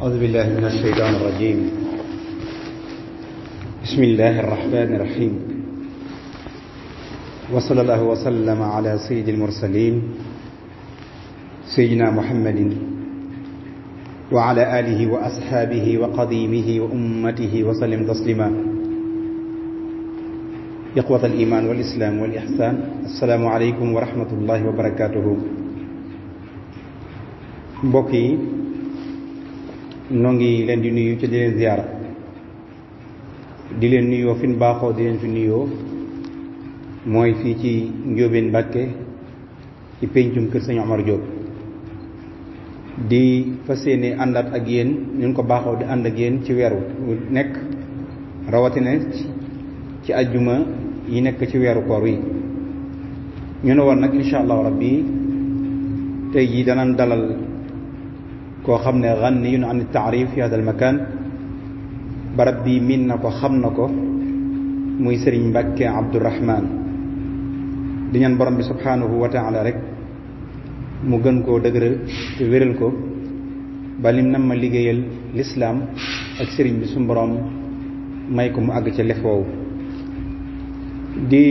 أعوذ بالله من الشيطان الرجيم. بسم الله الرحمن الرحيم. وصلى الله وسلم على سيد المرسلين سيدنا محمد وعلى آله وأصحابه وقديمه وأمته وسلم تسليما. إخوة الإيمان والإسلام والإحسان، السلام عليكم ورحمة الله وبركاته. mbokk yi noo ngi leen di nuyu ci di leen ziyaara, di leen nuyoo fi ñu baaxoo di leen fi nuyoo, mooy fii ci Njóobeen Mbàkke ci péncum kër Sëñ Omar Diop, di fas yéene àndaat ak yéen ñu ko baaxoo di ànd ak yéen ci weeru nekk, rawatina ci ajjuma yi nekk ci weeru koor wi. ñu ne woon nag insha allahu rabbi tey jii danañ dalal koo xam ne ganiyun an taarif fi hada al makan, barab bi miin na ko xam na ko, muy Sëriñ Mbàkke Abdourahman. di ñaan borom bi subhanahu wa taala rek mu gën koo dëgëral te wéral ko ba lim nam ma liggéeyal lislaam ak sëriñ bi suñu borom may ko mu àgg ca lef woowu. di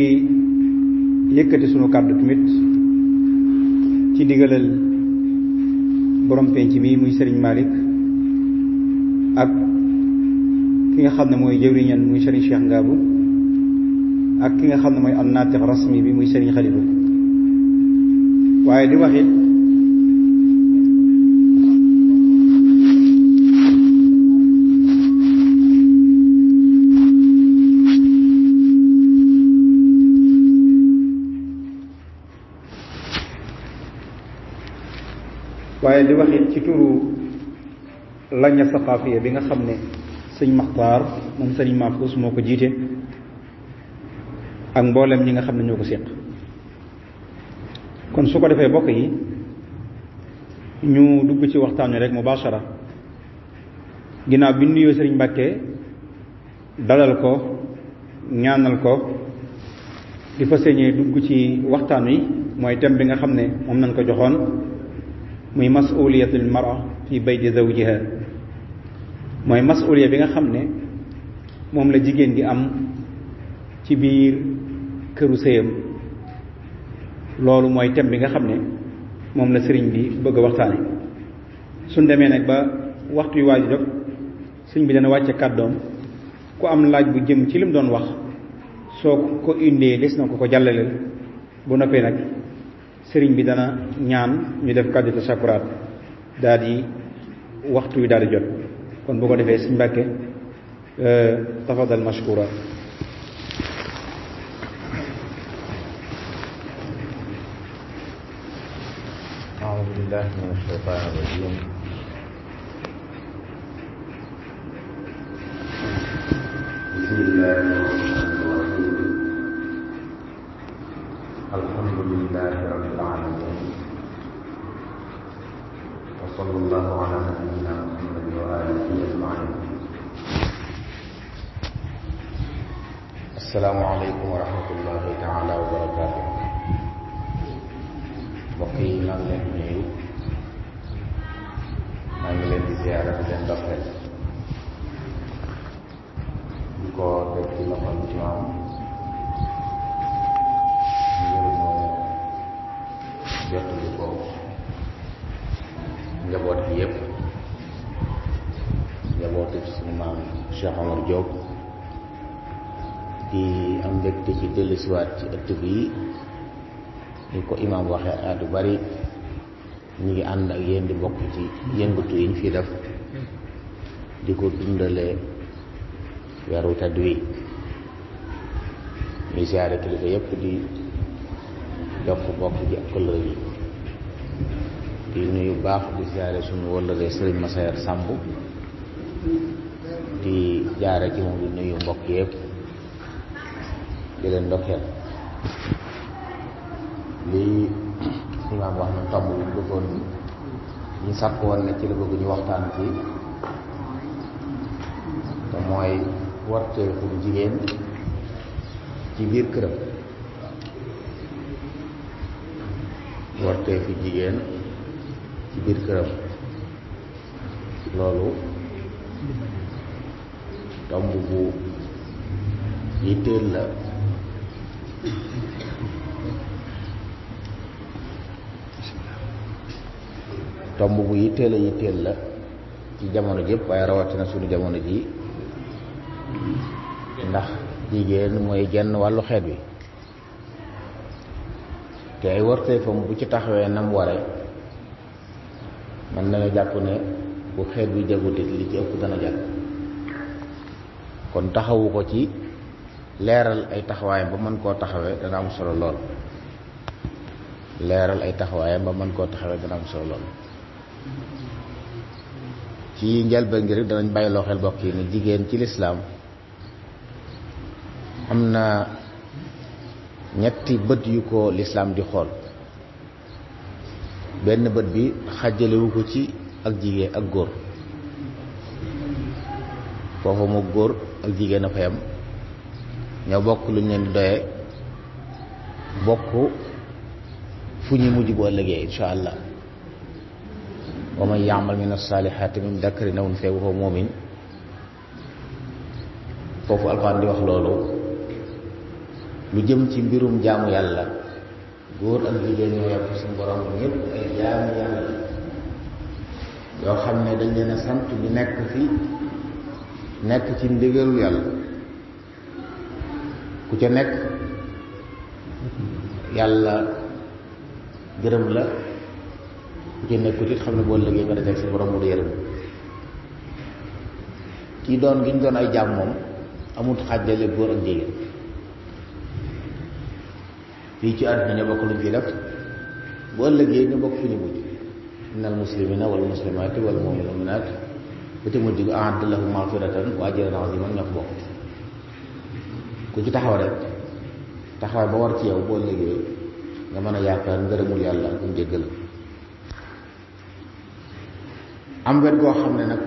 yëkkati sunu kàddu tamit ci digalal borom penc mi muy Serigne Malick ak ki nga xam ne mooy jëwriñan muy Serigne Cheikh Ngabou ak ki nga xam ne mooy an-naatiq rasmi bi muy Serigne Khalifa. waaye di wax it ci turu laña saqaafiya bi nga xam ne sëñ Maxtaar moom sëriñ Mahfous moo ko jiite ak mboolem ñi nga xam ne ñoo ko séq. kon su ko defee bokk yi ñu dugg ci waxtaan wi rek mubashara, ginnaaw bi nuyoo sëriñ Mbàkke dalal ko ñaanal ko, di fa señee dugg ci waxtaan wi mooy thème bi nga xam ne moom nañ ko joxoon, muy masuliyatul mara fi bayti zawjiha, mooy masuliya bi nga xam ne moom la jigéen gi am ci biir këru sëyam. loolu mooy thème bi nga xam ne moom la sëriñ bi bëgg a waxtaane. suñ demee nag ba waxtu yu waaju jot, sëriñ bi dana wàcce kàddoom, ku am laaj bu jëm ci lim doon wax soo ko indee des na ko jàllaleel. bu noppee nag sëriñ bi dana ñaan ñu def kàddu tasakuraat daal di waxtu wi daal di jot. kon bu ko defee sëriñ Mbàkke tafadal mashkura. a'uuzu billaahi mina shaytaani rajiim. bismillaahi rahmaani rahiim. alhamdulillaahi rabbil aalamiin. wa sallallaahu alaa nabiyyinaa Muhammadin wa aalihi ajmaiin. assalaamu aleykum wa rahmatullaahi taala wa barakaatuh. mbokk yi maa ngi leen di nuyu, maa ngi leen di ziyaara di leen doxal di ko def ci loxol imaam ngir mu jottali ko njaboot bi yépp, njabootu ci suñu maam Cheikh Omar Diop. di am mbégte ci dellusiwaat ci ëtt bi, ni ko imaam waxee at yu bari ñu ngi ànd ak yéen di bokk ci yëngatu yi ñu fi def di ko dundale weeru tedd wi. ñuy siyaare kilifa yépp di jokk bokk ji ak këllëre yi. di nuyu baax di siyaare suñu wëllëre Sëriñ Masayer Samb, di jaare ci moom di nuyu mbokk yépp di leen ndokkeel. lii imaam wax na tomb bi bëggoon ñu sàkk woon ne ci la bëgg ñu waxtaan ci, te mooy warteefu jigéen ci biir këram. warteefu jigéen ci biir këram. loolu tomb bu yitteel la ci jamono jëpp waaye rawatina sunu jamono ji ndax jigéen mooy genn wàllu xeet wi te ay warteefam bu ci taxawee nam ware man nañu jàpp ne bu xeet bi jagutit li ci ëpp dana jag kon taxawu ko ci leeral ay taxawaayam ba mën koo taxawee dana am solo lool ci njëlbeen gi rek danañ bàyyiloo xel bokk yi ne jigéen ci lislaam am na ñetti bët yu ko lislaam di xool. benn bët bi xàjjalewu ko ci ak jigéen ak góor foofu mu góor ak jigéen a fa yam ñoo bokk lu ñu leen di doyee bokk fu ñu mujj bu ëllëgee insha allah wa man ya'mal min as-salihati min dakarin aw unsa wa huwa mu'min foofu alxuraan di wax loolu lu jëm ci mbirum jaamu yàlla góor ak jigéen ñoo yàpp suñu borom ñëpp ay jaamu yàlla yoo xam ne dañ leen a sant ñu nekk fi nekk ci ndigalul yàlla ku ca nekk yàlla gërëm la ku ca nekkut it xam ne boo liggéey nga dajeg suñu borom mu du yërëm kii doon gi ñu doon ay jaam moom amul xàjjale góor ak jigéen fii ci àdduna ñu bokk luñ fi def bu ëllëgee ñu bokk fu ñu mujj innal muslimina wal muslimaati wal mu'minaat ba ca mujj gi a'adda lahum maghfiratan wa ajran aziman ñoo ko bokk ku ci taxaw rek taxaw ba war ci yow bu ëllëgee nga mën a yaakaar ngërëmul yàlla ak mu jéggal am wet goo xam ne nag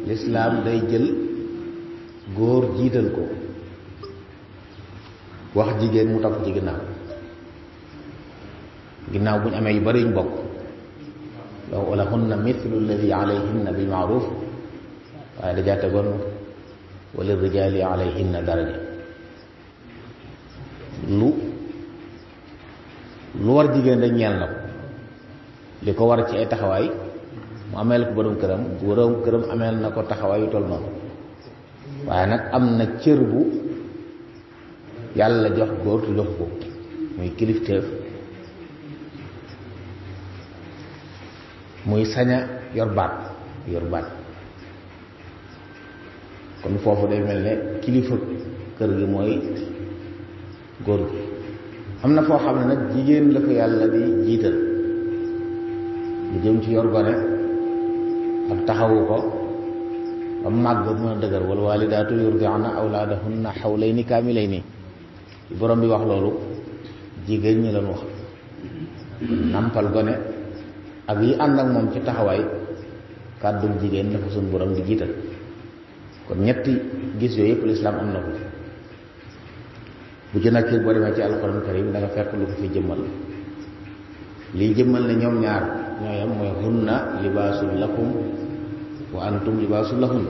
lislaam day jël góor jiital ko wax jigéen mu topp ci ginnaaw bu ñu amee yu bari yuñ bokk law lahunna mithlu alladi alayhinna bil ma'ruf waaye dajaa tegoon wala rijaali alayhinna daraja lu war jigéen dañ ñeel na ko li ko war ci ay taxawaay mu ameel ko borom këram ameel na ko taxawaay yu toll noonu waaye nag am na cër bu yàlla jox góor te jox ko muy kilifteef muy saña yor baat kon foofu day mel ne kilifa kër gi mooy góor gi am na foo xam ne nag jigéen la ko yàlla di jiital lu jëm ci yor gone ak taxawu ko ba màgg mën a dëgër wal waalidaatu yurdi'na awlaadahunna hawlayni kaamilayni borom bi wax loolu jigéen ñi lañu wax nampal gone ak yi ànd ak moom ci taxawaay kàddu jigéen dafa suñu borom di jiital kon ñetti gis yooyu yëpp lislaam am na ko bu ci nekk boo demee ci alxuraan karim da nga fekk lu ko fi jëmmal lii jëmmal ne ñoom ñaar ñooyam mooy hunna libaasul lakum wa antum libaasul lahun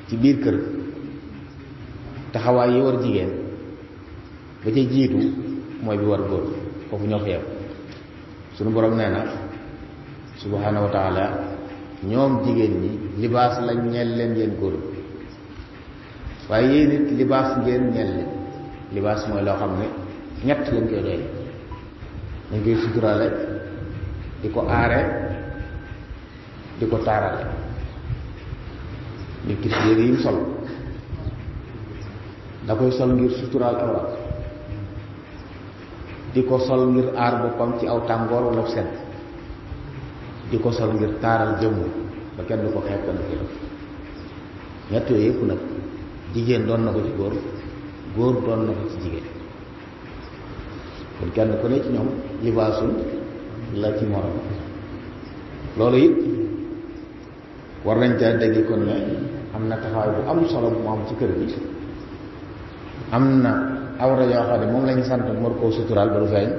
ci biir kër taxawaay yi war jigéen ba ca jiitu mooy bi war góor foofu ñoo fa yem sunu borom nee na subhaanahu wa taala ñoom jigéen ñi libaas lañ ñeel leen yéen góor waaye yéen it libaas ngeen ñeel leen libaas mooy loo xam ne ñett lañ koy doy dañ koy suturaale di ko aare di ko taarale nit ki yére yi mu sol da koy sol ngir suturaal awra di ko sol ngir aar boppam ci aw tàngoor wala sedd di ko sol ngir taaral jëmm ba kenn du ko xeeb kenn ko def ñett yooyu yëpp nag jigéen doon na ko ci góor góor doon na ko ci jigéen kon kenn ku ne ci ñoom libaasul la ci morom loolu it war nañ caa dégg kon ne am na taxawaay bu am solo bu mu am ci kër gi am na awra yoo xam ne moom lañu sant mor koo suturaal ba du feeñ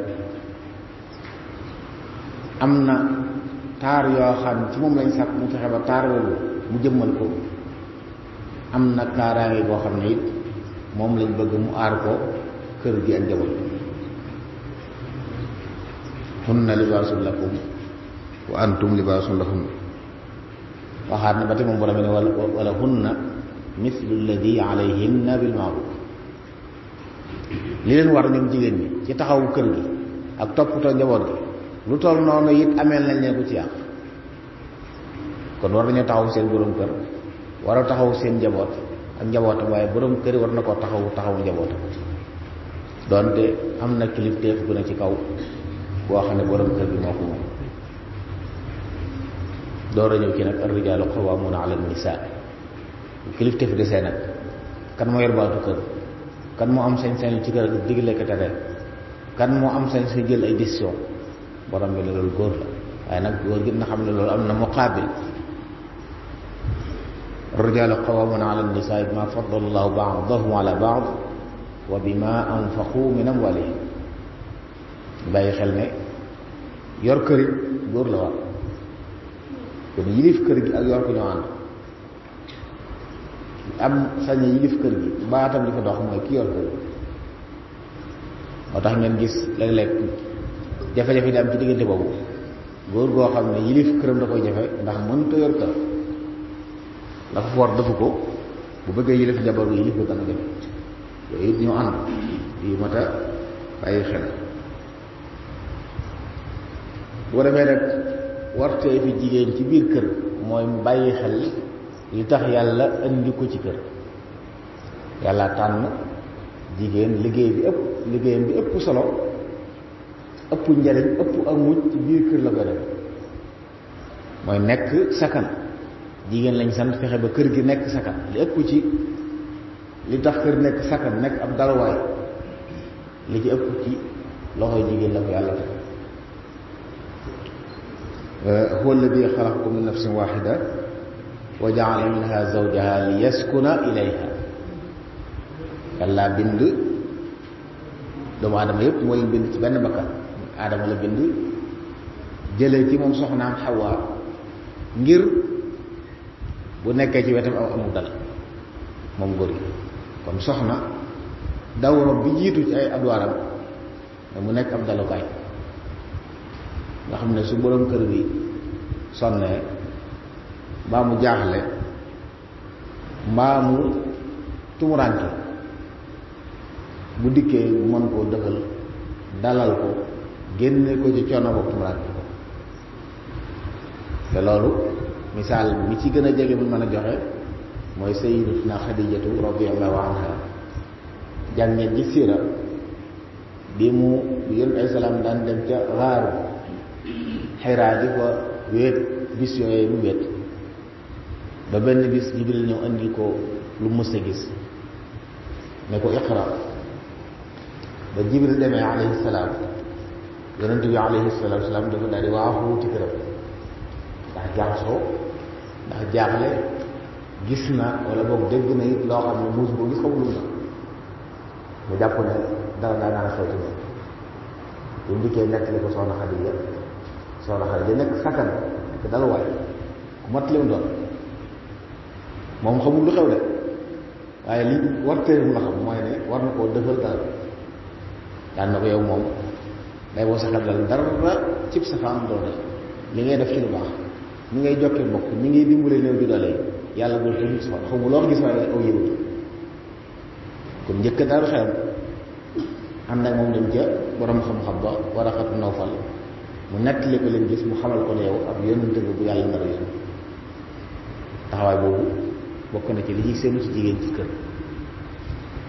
am na taar yoo xam ci moom lañ sàkk mu fexe ba taar boobu mu jëmmal ko am na kaaraange boo xam ne it moom lañ bëgg mu aar ko kër gi ak njaboot hunna libaasun lakum wa antum libaasun lahun waxaat na ba te moom borom ne wala hunna mislu alladi alayhinna bil maaruf li leen war ñoom jigéen ñi ci taxawu kër gi ak toppatoo njaboot gi lu toll noonu it ameel nañ leen ko ci yàq kon war nañoo taxawu seen borom kër war a taxawu seen njaboot ak njabootam waaye borom kër war na koo taxawu njabootam doonte am na kilifteef bu ne ci kaw boo xam ne borom kër gi moo ko moom door a ñëw ci nag ar-rijaalu qawwaamuuna ala an-nisaa kilifteef desee nag kan moo yor baatu kër kan moo am sañ-sañ ci kër ak digle ko tere kan moo am sañ-sañ jël ay décision borom bi ne loolu góor la waaye nag góor gi na xam ne loolu am na muqaabil ar-rijaalu qawwaamuuna ala an-nisaa bimaa faddala Allahu ba'dahum ala ba'd wa bimaa anfaqu min amwaalihim bàyyi xel ne yor kër it góor la war kon yilif kër gi ak yor ko ñoo ànd am sañ yilif kër gi baatam di ko dox mooy ki yor kër gi moo tax ngeen gis léeg-léeg jafe-jafe di am ci diggante boobu góor goo xam ne yilif këram da koy jafe ndax mënta yor kër la ko for defu ko bu bëggee yilif njaboot gi yilif ko dana jafe yooyu it ñoo ànd yi mat a bàyyi xel bu ko defee rek wartee fi jigéen ci biir kër mooy mu bàyyi xel li tax yàlla indi ko ci kër yàlla tànn jigéen liggéeyam bi ëpp solo ëpp njariñ ëpp ak mujj ci biir kër la ko def mooy nekk sakan jigéen lañ sant fexe ba kër gi nekk sakan li ëpp ci li tax kër nekk sakan nekk ab dalwaay li ci ëpp ci loxoy jigéen la ko yàlla teg huwa alladi xalaqakum min nafsin waxida wa jaala minha zawjaha li yaskuna ilayha yàlla bind doomu aadama yëpp moo leen bind ci benn bakkan aadama la bind jëlee ci moom soxnaam Xawaa ngir bu nekkee ci wetam amul dal moom góor gi kon soxna dawro bi jiitu ci ay adwaaram da mu nekk ab dalukaay nga xam ne su borom kër bi sonnee mbaa mu jaaxle mbaa mu tumuraanke bu dikkee mën koo dëfal dalal ko génne ko ci coono boobu tumuraanke ko te loolu misaal mi ci gën a jege bu mën a joxe mooy sayyidatuna Xadijatu radiyallahu anha jàngeen ci siira bi mu yonent ay salaam daan dem ca xaaru Xiraa di fa wéet bis yooyu mu wéet ba benn bis Jibril ñëw andil ko lu mës a gis ne ko iqra ba Jibril demee alayhi salaam yonent bi alayhi salaam dafa daal di waaxu ci këram ndax jaxasoo ndax jaaxle gis na wala boog dégg na it loo xam ne muus boo gis xamul na mu jàpp ne dara daa naan xew ci moom bu ndikkee nettali ko soxna Xadija nekk sakkan nekk daluwaay ku mat lim doon moom xamul lu xew de waaye li war téerum la xam mooy ne war na koo dëfal dara daan na ko yow moom day boo saxal dal dara cib safaan doon def li ngay def ci lu baax ñi ngay jokkee mbokk ñi ngay dimbale néew bi doole yàlla bul te nit xaw mu loo gis waaye aw yëgutu kon njëkk daal xelam ànd ak moom dem ca borom xam-xam ba Waraqatu Nawfal mu nettali ko leen gis mu xamal ko ne yow ab yonent nga bu yàlla nar a yónni taxawaay boobu bokk na ci li ñuy seenu ci jigéen ci kër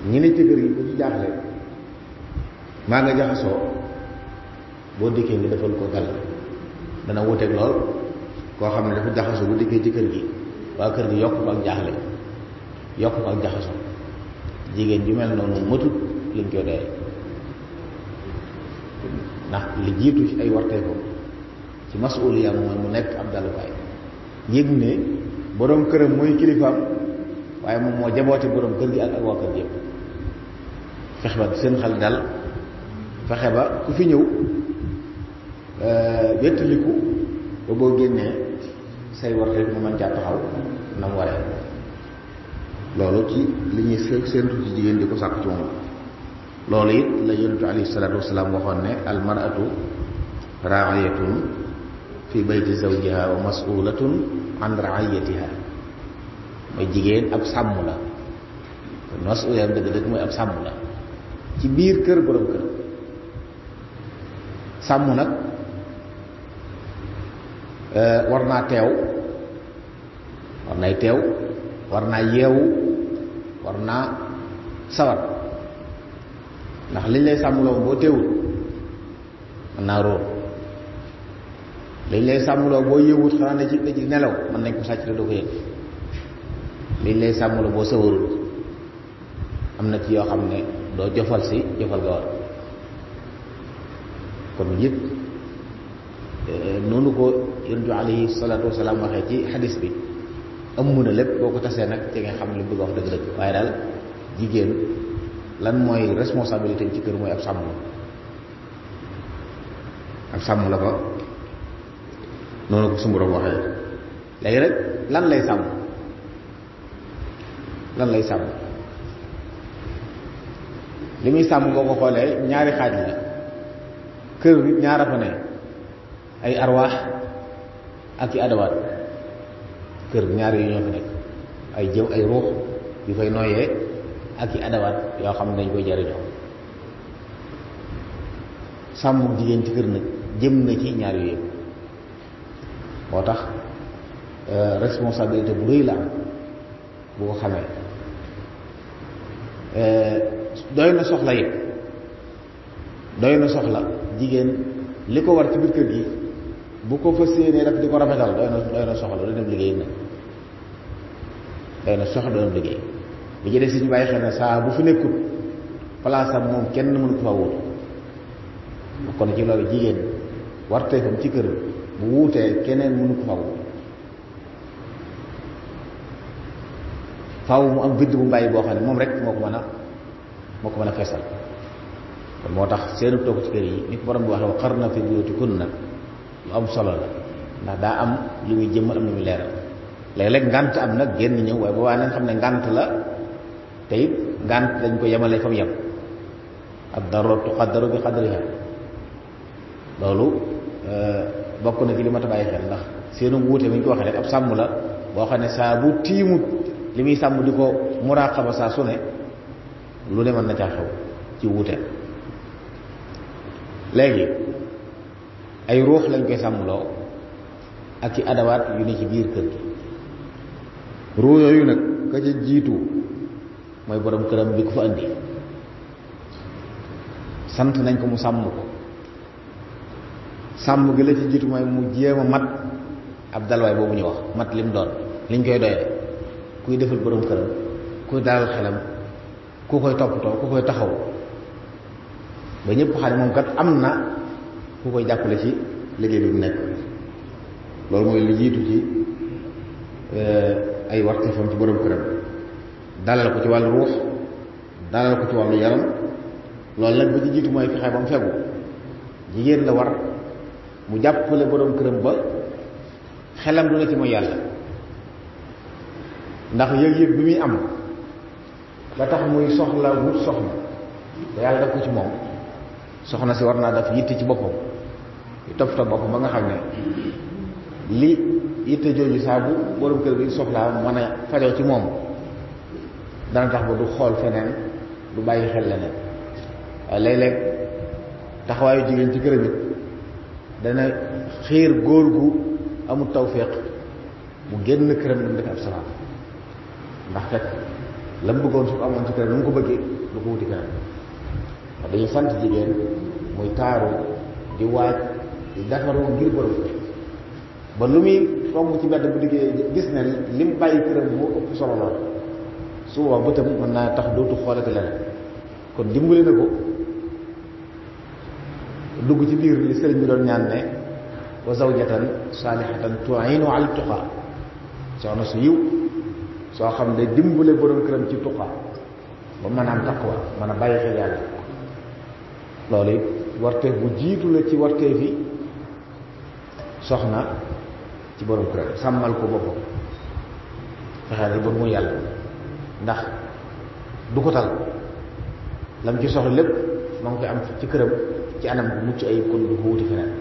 ñi ne ci kër yi ku ci jaaxle maa nga jaxasoo boo dikkee nga defal ko dal dana wuteeg lool koo xam ne dafa jaxasoo bu dikkee ci kër gi waa kër gi yokk ko ak jaaxle yokk ko ak jaxasoo jigéen ju mel noonu matut liñ koy doyee ndax li jiitu ci ay warteefam ci masuuliyaam mooy mu nekk ab dalukaay yëg ne boroom këram mooy kilifaam waaye moom moo jaboote boroom kër gi ak waa kër yëpp fexe ba seen xel dal fexe ba ku fi ñëw wéttaliku ba boo génnee say war rek nga mën caa taxaw na mu waree loolu ci li ñuy séentu ci jigéen di ko sàkk ci moom loolu it la yonentu alayhi salaatu wasalaam waxoon ne al mar'atu raa'iyatun fi bayti zawjiha wa mas'ulatun an ra'iyatiha mooy jigéen ab sàmm la mas'uliya dëgg-dëgg mooy ab sàmm la ci biir kër borom kër sàmm nag war naa teew war nay teew war naa yeewu war naa sawar ndax liñ lay sàmmloo boo teewul mën naa róor liñ lay sàmmloo boo yeewut xanaa ne ci nelaw mën nañ ko sàcc te doo ko yëg liñ lay sàmmloo boo sawarul am na ci yoo xam ne doo jofal si jofal ga war kon yëpp noonu ko yonent bi alayhi salaatu wasalaam waxee ci xadis bi ëmm na lépp boo ko tasee nag ci nga xam ne li bëgg a wax dëgg-dëgg waaye daal jigéen lan mooy responsabilité bi ci kër mooy ab sàmm la ko noonu ko suñu Boroom waxee léegi rek lan lay sàmm li muy sàmm boo ko xoolee ñaari xaaj la kër bi ñaara fa ne ay arwaax ak i adawaat kër bi ñaar yu ñoo fi nekk ay jëm ay ruux yu fay nooyee ak i adawaat yoo xam ne dañ koy jariñoo sàmm jigéen ci kër nag jëm na ci ñaar yu yëpp moo tax responsabilité bu rëy la am bu ko xamee doy na soxla yëpp doy na soxla jigéen li ko war ci biir kër gi bu ko fas yéenee daf di ko rafetal doy na soxla du dem liggéey nag doy na soxla doon liggéey bi ci des si ñu bàyyi xel ne saa bu fi nekkut place am moom kenn mënu ko fa wuutu kon ci loolu jigéen warteefam ci kër bu wuutee keneen mënu ko fa wuutu faaw mu am bidd bu mbàyyi boo xam ne moom rek moo ko mën a feesal kon moo tax seenu toog ci kër yi ni ko borom bi waxee wa qarna fi buyutikunna lu am solo la ndax daa am lu muy jëmmal am lu muy leeral léeg-léeg ngànt am nag génn ñëw waaye boobaa nañ xam ne ngànt la te it ngànt dañ ko yemale fa mu yem ad-daruratu tuqaddaru bi qadriha loolu bokk na ci li ma ta bàyyi xel ndax seenu wuute bi ñu ko waxee rek ab sàmm la boo xam ne saa bu tiimut li muy sàmm di ko muraqaba saa su ne lu ne mën na caa xew ci wuute léegi ay ruux lañ koy sàmmloo ak ci adawaat yu ne ci biir kër gi ruux yooyu nag ka ca jiitu mooy borom këram bi ko fa andi sant nañ ko mu sàmm ko sàmm gi la ci jiitu mooy mu jéem a mat ab dalwaay boobu ñu wax mat lim doon liñ koy doyee kuy defal borom këram kuy dalal xelam ku koy toppatoo ku koy taxaw ba ñëpp xam ne moom kat am na ku koy jàppale ci liggéey bi mu nekk loolu mooy li jiitu ci ay warteefam ci borom këram dalal ko ci wàllu ruux dalal ko ci wàllu yaram loolu nag ba ci jiitu mooy fexe ba mu fegu jigéen la war mu jàppale borom këram ba xelam du na ci mooy yàlla ndax yëg-yëg bi muy am ba tax muy soxla wut soxna te yàlla def ko ci moom soxna si war naa def yitte ci boppam yu toppatoo boppam ba nga xam ne li yitte jooju saa bu borom kër bi soxlaa mën a fajoo ci moom dana tax ba du xool feneen du bàyyi xel leneen waaye léeg-léeg taxawaayu jigéen ci këram it dana xiir góor gu amul tawféex mu génn këram dem def ab salaam ndax fekk la mu bëggoon su ko amoon ci këram nu mu ko bëggee du ko wuti këram wax dañuy sant jigéen muy taaru di waaj di defaru ngir borom ba lu muy romb ci mbedd bu diggee gis ne li mu bàyyi këram moo ëpp solo lool su boobaa bëtam mën naa tax dootu xoolati leneen kon dimbali na ko dugg ci biir li sëriñ bi doon ñaan ne wa zawjatan salihatan tu'inu ala tuqa soxna su yiw soo xam ne dimbale borom këram ci tuqa ba mën a am taqwa mën a bàyyi xel yàlla loolu it warteef bu jiitu la ci warteef yi soxna ci borom kër sàmmal ko boppam fexeel ba mu yàlla ndax du ko tal lam ci soxla lépp ma ngi koy am ci këram ci anam bu mucc ayib kon du ko wuti feneen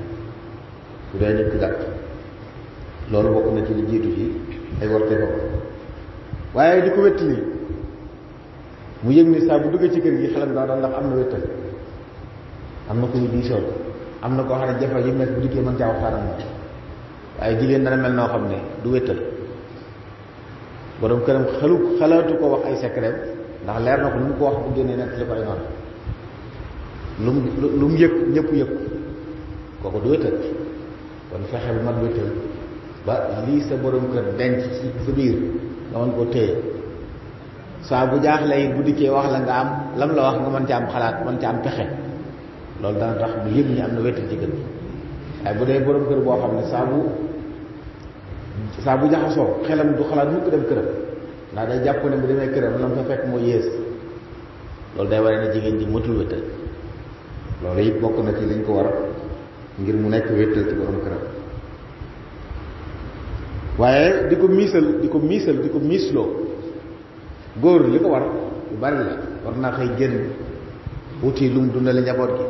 bu dee nit ki gàtt loolu bokk na ci li jiitu ci ay warte ko waaye di ko wettali mu yëg ni saa bu duggee ci kër gi xelam daa ndax am na wettal am na kuy diisoon am na koo xam ne jafe yi nekk bu dikkee mën caa waxtaan ak moom waaye jigéen dana mel noo xam ne du wettal borom këram xalaatu ko wax ay secret ndax leer na ko lu mu ko wax bu génnee nekk li ko ay noonu lu mu yëg ñëpp yëg kooku du wettal kon fexe bu mat wettal ba lii sa borom kër denc ci sa biir nga mën koo téye saa bu jaaxle it bu dikkee wax la nga am lam la wax nga mën ca am xalaat mën ca am pexe loolu dana tax bu yëg ñi am na wettal ci kër gi waaye bu dee borom kër boo xam ne saa bu jaxasoo xelam du xalaat mukk dem këram ndax day jàpp ne bu demee këram la mu fa fekk moo yées loolu day waree ne jigéen ji matul wettal loolu it bokk na ci liñ ko war ngir mu nekk wettal ci borom këram waaye di ko miisloo góor li ko war lu bari la war naa xëy génn wuti lu mu dundale njaboot gi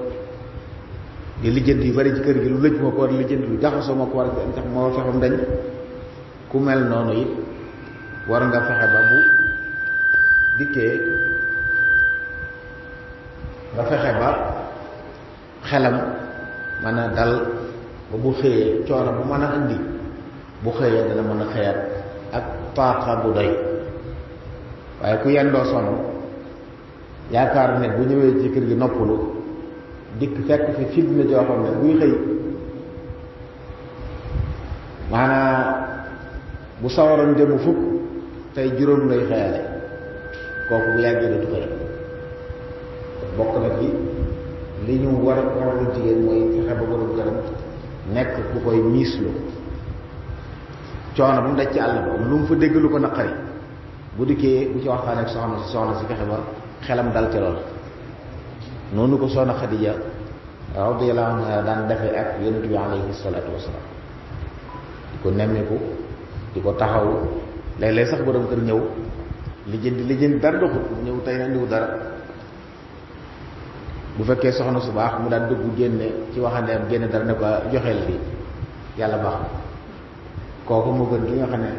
di lijjanti yu bari ci kër gi lu lëj moo ko war lijjanti lu jaxasoo moo ko war tax moo war fexam dañ ku mel noonu it war nga fexe ba bu dikkee nga fexe ba xelam mën a dal ba bu xëyee coono bu mën a indi bu xëyee dana mën a xëyaat ak taaxa bu doy waaye ku yendoo sonn yaakaar ne bu ñëwee ci kër gi noppalu dikk fekk fi fitna joo xam ne buy xëy maanaam bu sawaroon jëm fukk tey juróom lay xëyale kooku bu yàggee dootu xëy bokk na ci li ñu war a warlu jigéen mooy fexe ba borom këram nekk ku koy miislu coono bu mu daj ci àll ba lu mu fa dégg lu ko naqari bu dikkee bu ci waxtaan ak soxna si fexe ba xelam dal ci lool noonu ko soxna Xadija radiyallahu anha daan defee ak yonent bi alayhi salaatu wasalaam di ko nemmiku di ko taxaw léeg-léeg sax borom kër ñëw lijjanti dara doxut mu ñëw tey na ndiw dara bu fekkee soxna su baax mu daan dugg génne ci waxandeem génne dara ne ko joxeel bi yàlla baax na kooku moo gën ki nga xam ne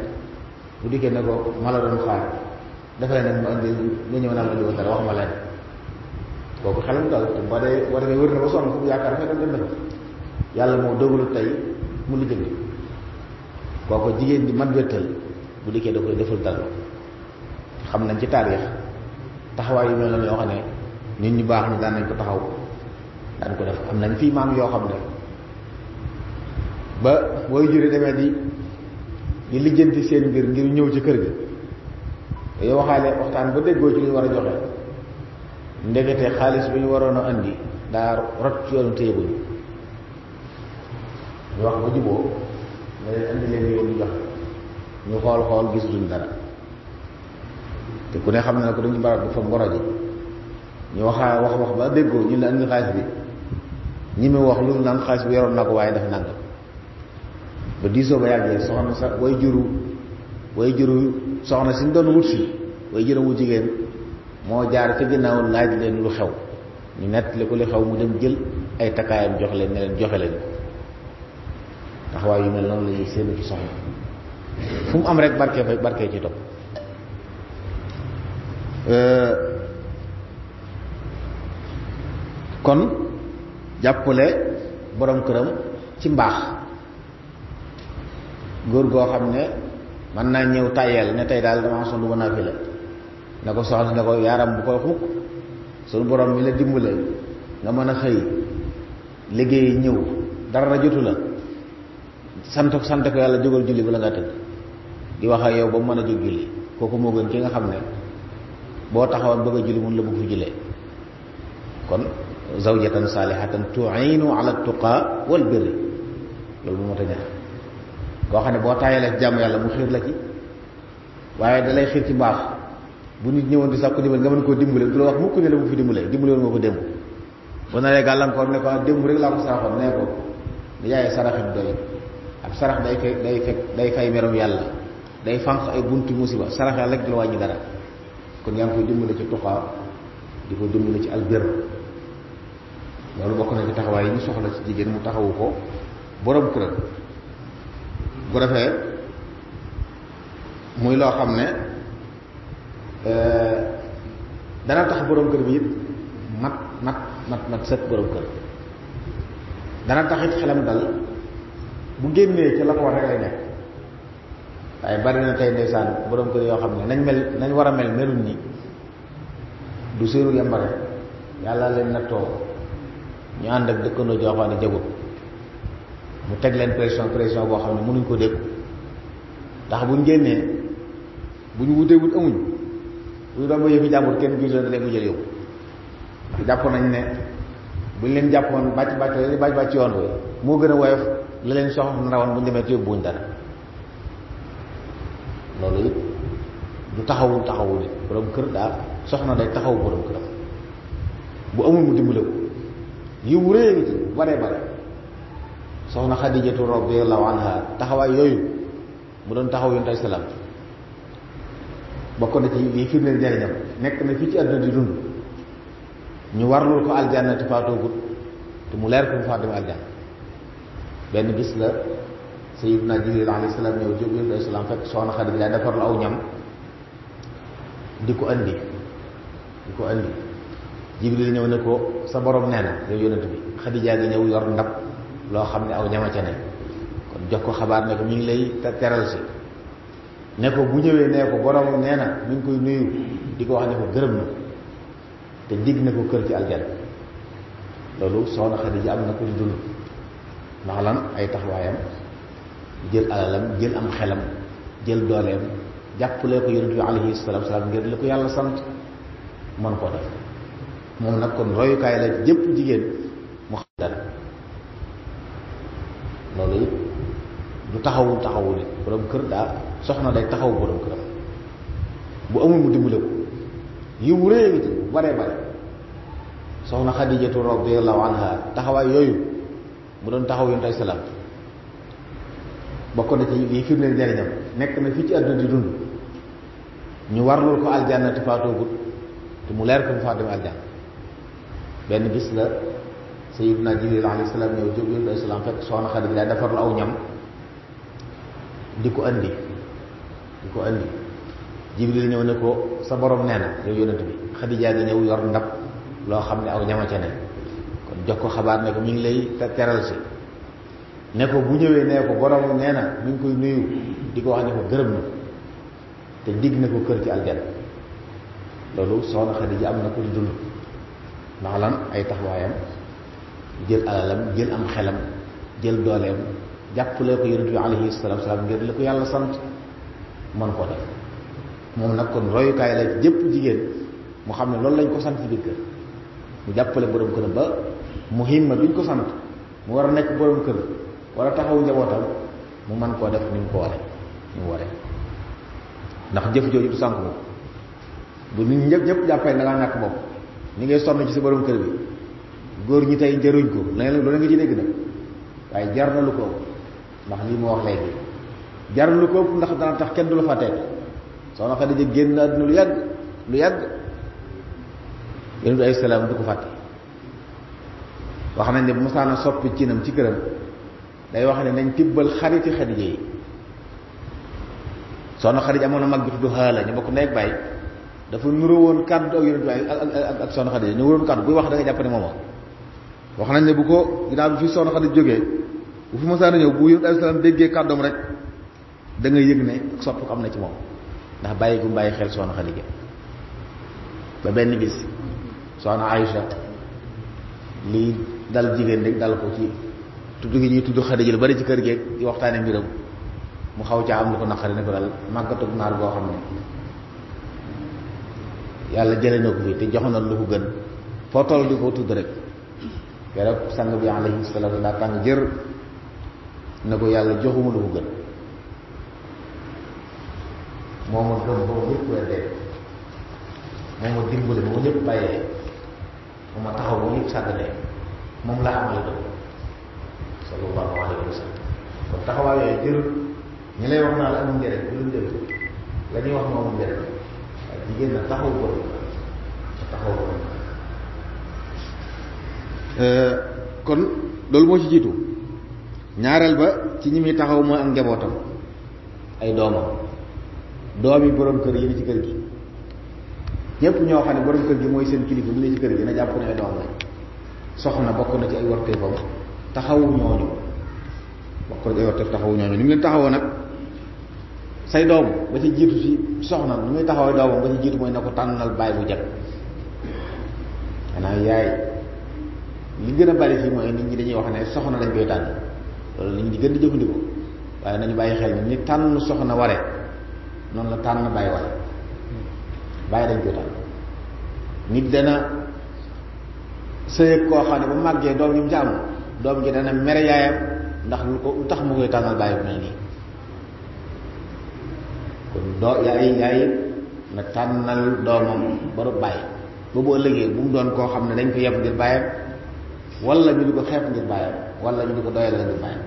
bu dikkee ne ko ma la doon xaar dafay nag mu andi nga ñëw naa ma indi dara wax ma leen kooku xelam dal te ba dee war nga wër na ba sonn fu mu yaakaar fekk dem na yàlla moo dogalu tey mu lijjanti kooku jigéen di man wéttal bu dikkee da koy defal dal xam nañ ci taarix taxawaay yu mel noonu yoo xam ne nit ñu baax ñi daan nañ ko taxaw daan ko def am nañ fii maam yoo xam ne ba booy jure demee di lijjanti seen mbir ngir ñëw ci kër gi yow waxtaan ba déggoo ci li ñu war a joxe ndekete xaalis bi ñu waroon a andi daa rot ci yoonu téye ñu wax ba juboo ne leen andi leen yoon ñu joxe ñu xool gis duñ dara te ku ne xam na ne ko dañu barab dafa ngoro ji ñu wax ba déggoo ñu la andi xaalis bi ñi mu wax lu naan xaalis bi yoroon na ko waaye def nangam ba diisoo ba yàggee soxna sa way juru soxna si ñu doon wut si way juróom wu jigéen moo jaar ca ginnaaw laaj leen lu xew ñu nettali ko li xew mu dem jël ay takkaayam jox leen ne leen joxe leen taxawaay yu mel noonu la ñuy séenu ci soxna fu mu am rek barke ci topp kon jàppale borom këram ci mbaax góor goo xam ne mën naa ñëw tàyyeel ne tey daal dama sonn ba naa fi la ne ko soxna ne ko yaaram bu koy xukk suñu borom mi la dimbale nga mën a xëy liggéey ñëw dara jotu la sant ko yàlla jógal julli bala ngaa tëdd di wax ak yow ba mu mën a jóg julli kooku moo gën ki nga xam ne boo taxawoon bëgg a julli mun la bëgg fi jullee kon zawjatan salihatan tu'inu ala tuqa wal birri loolu bu moo ta ñax koo xam ne boo taayalee jàmm yàlla mu xiir la ci waaye dalay xiir ci mbaax bu nit ñëwoon di sàkku dimbal nga mën koo dimbale du la wax mukk ne la bu fi dimbalee dimbale woon nga ko démb bu naree gàllankoor ne ko démb rek laa ko saraxoon nee ko ni yaayee saraxit doy ab sarax day fay merum yàlla, day fànq ay buntu musiba. sarax yàlla rek du la wàññi dara. kon yaa ngi koy dimbale ci tuqaa, di ko dimbale ci albir. loolu bokk na ci taxawaay yi ñu soxla ci jigéen mu taxawu ko borom këram. bu defee muy loo xam ne dana tax borom kër bi it mat sëkk borom kër. dana tax it xelam dal bu génnee ci la ko war rek lay nekk. waaye bari na tey ndeysaan borom kër yoo xam ne nañ war a mel meluñ ni du séeru yambare. yàlla leen nattoo ñu ànd ak dëkkandoo joo xam ne jagut, mu teg leen pression boo xam ne mënuñ ko dégg. ndax buñ génnee bu ñu wutee wut amuñ, bu ñu doon ba yëfi jàmbur kenn gisu leen leen mu jël yóbbu. jàpp nañ ne buñ leen jàppoon bàcc yoon wi moo gën a woyof la leen soxla rawoon bu ñu demee te yóbbuwuñ dara. loolu it du taxawu nit. borom kër daal soxna day taxaw borom këram, bu amul mu dimbale ko. yiw rëy ngi ci bare soxna Xadijatu radiyallahu anha taxawaay yooyu mu doon taxaw Yonent bi salaam bokk na ci lii firndeel njariñam. nekk na fii ci àdduna di dund ñu warlul ko aljanna te faatoogut te mu leer ko mu faa dem aljanna. benn bis la Sayyidina Jibril alayhi salaam ñëw jóg Yonent bi salaam fekk soxna Xadija daa defar la aw ñam di ko andi Jibril ñëw ne ko sa borom nee na yow Yonent bi Xadija gi ñëw yor ndab loo xam ne aw ñama ca ne. kon jox ko xabaar ne ko mi ngi lay teral si. ne ko bu ñëwee nee ko borom nee na mi ngi koy nuyu di ko wax ne ko gërëm na te dig na ko kër ci aljanna. loolu soxna Xadija am na ko di dund. ndax lan ay taxawaayam, jël alalam, jël am xelam, jël dooleem jàppale ko Yonent bi alayhi salaatu salaam ngir li ko yàlla sant mën koo def. moom nag kon royukaay la jëpp jigéen mu xam dara. loolu it du taxawu nit. borom kër daal soxna day taxaw borom këram, bu amul mu dimbale ko. yiw rëy ngi ci bare soxna Xadijatu radiyallahu anha taxawaay yooyu mu doon taxaw Yonent bi salaam bokk na ci lii firndeel njariñam. nekk na fii ci àdduna di dund ñu warlul ko aljanna te faatoogut te mu leer ko mu faa dem aljanna. benn bis la Sayyidina Jibril alayhi salaam ñëw jóg Yonent bi salaam fekk soxna Xadija daa defar la aw ñam di ko andi Jibril ñëw ne ko sa borom nee na yow Yonent bi Xadija gi ñëw yor ndab loo xam ne aw ñama ca ne. kon jox ko xabaar ne ko mi ngi lay teral si. ne ko bu ñëwee nee ko borom nee na mi ngi koy nuyu di ko wax ne ko gërëm na te dig na ko kër ci aljanna. loolu soxna Xadija am na ko di dund. ndax lan ay taxawaayam, jël alalam, jël am xelam, jël dooleem jàppale ko Yonent bi alayhi salaatu salaam ngir li ko yàlla sant mën koo def. moom nag kon royukaay la jëpp jigéen mu xam ne loolu lañ ko sant ci biir kër. mu jàppale borom këram ba muhimma bi ñu ko sant mu war a nekk borom kër war a taxaw njabootam mu mën koo def ni mu ko waree ndax jëf jooju du sànk moom. bu nit ñëpp jàppee da ngaa ñàkk bopp ni ngay sonn ci sa borom kër bi. góor ñi tey jaruñ ko leneen loolu nga ci dégg nag waaye jar na lu ko ndax lii ma wax léegi jar na lu ko ndax dana tax kenn du la fàtte. soxna Xadija génn àdduna lu yàgg Yonent bi ay salaam du ko fàtte. wax nañ ne bu masaana soppi cinam ci këram day wax ne nañ tibbal xariti Xadija yi. soxna Xadija amoon na mag bi tudd Haala ñu bokk ndey ak baay dafa nuroo woon kàddu ak Yonent bi ak soxna Xadija ñu waroon kàddu buy wax da nga jàpp ne moomoo. wax nañ ne bu ko ginnaaw bi fi soxna Xadija jógee bu fi masaana ñëw bu Yonent bi ay salaam déggee kàddoom rek da nga yëg ne soppi ko am na ci moom ndax bàyyi gu bàyyi xel soxna Xadija. ba benn bis soxna Aïcha lii dal jigéen rek dal ko ci tudd gi ñuy tudd Xadija lu bari ci kër geeg di waxtaane mbiram mu xaw caa am lu ko naqari ne ko daal màggatug naar boo xam ne yàlla jële na ko fi te jox na lu ko gën foo toll di ko tudd rek keroog sang bi alayhi salaatu daa tàng jër ne ko yàlla joxuma lu ko gën moo ma gëm boobu ñëpp weddee moo ma dimbali moo ñëpp bàyyee moo ma taxaw moo ñëpp sàgganee moom laa amale dëgg sallallahu alayhi wa sallam kon taxawaay yooyu jërul ñi lay wax naa la amul njëriñ bu lu dégg la ñuy wax moo amul njëriñ waaye jigéen na taxaw borom taxaw borom kon loolu moo ci jiitu ñaareel ba ci ñi muy taxaw mooy ak njabootam ay doomam doomi borom kër yi ni ci kër gi ñëpp ñoo xam ne borom kër gi mooy seen kilifa bu ne ci kër gi na jàpp ne ay doom lañ soxna bokk na ci ay warteefam taxawu ñooñu bokk na ci ay warteef taxawu ñooñu ni mu leen taxawoo nag say doom ba ci jiitu ci soxna ni muy taxawee doomam ba ci jiitu mooy na ko tànnal baay bu jag xanaa yaay li gën a bari fii mooy nit ñi dañuy wax ne soxna dañ koy tànn loolu nit ñi di gën di jëfandikoo waaye nañu bàyyi xel ni tànn soxna ware noonu la tànn bàyyi ware bàyyi dañ koy tànn nit dana sëyëg koo xam ne ba màggee doom ñu mu ci am doom ji dana mere yaayam ndax lu tax mu koy tànnal bàyyi bu mel nii kon yaay na tànnal doomam ba du bàyyi boobu ëllëgee bu mu doon koo xam ne dañ ko yeb ngir bàyyam wala ñu di ko xeeb ngir bàyyam wala ñu di ko doyal ngir bàyyam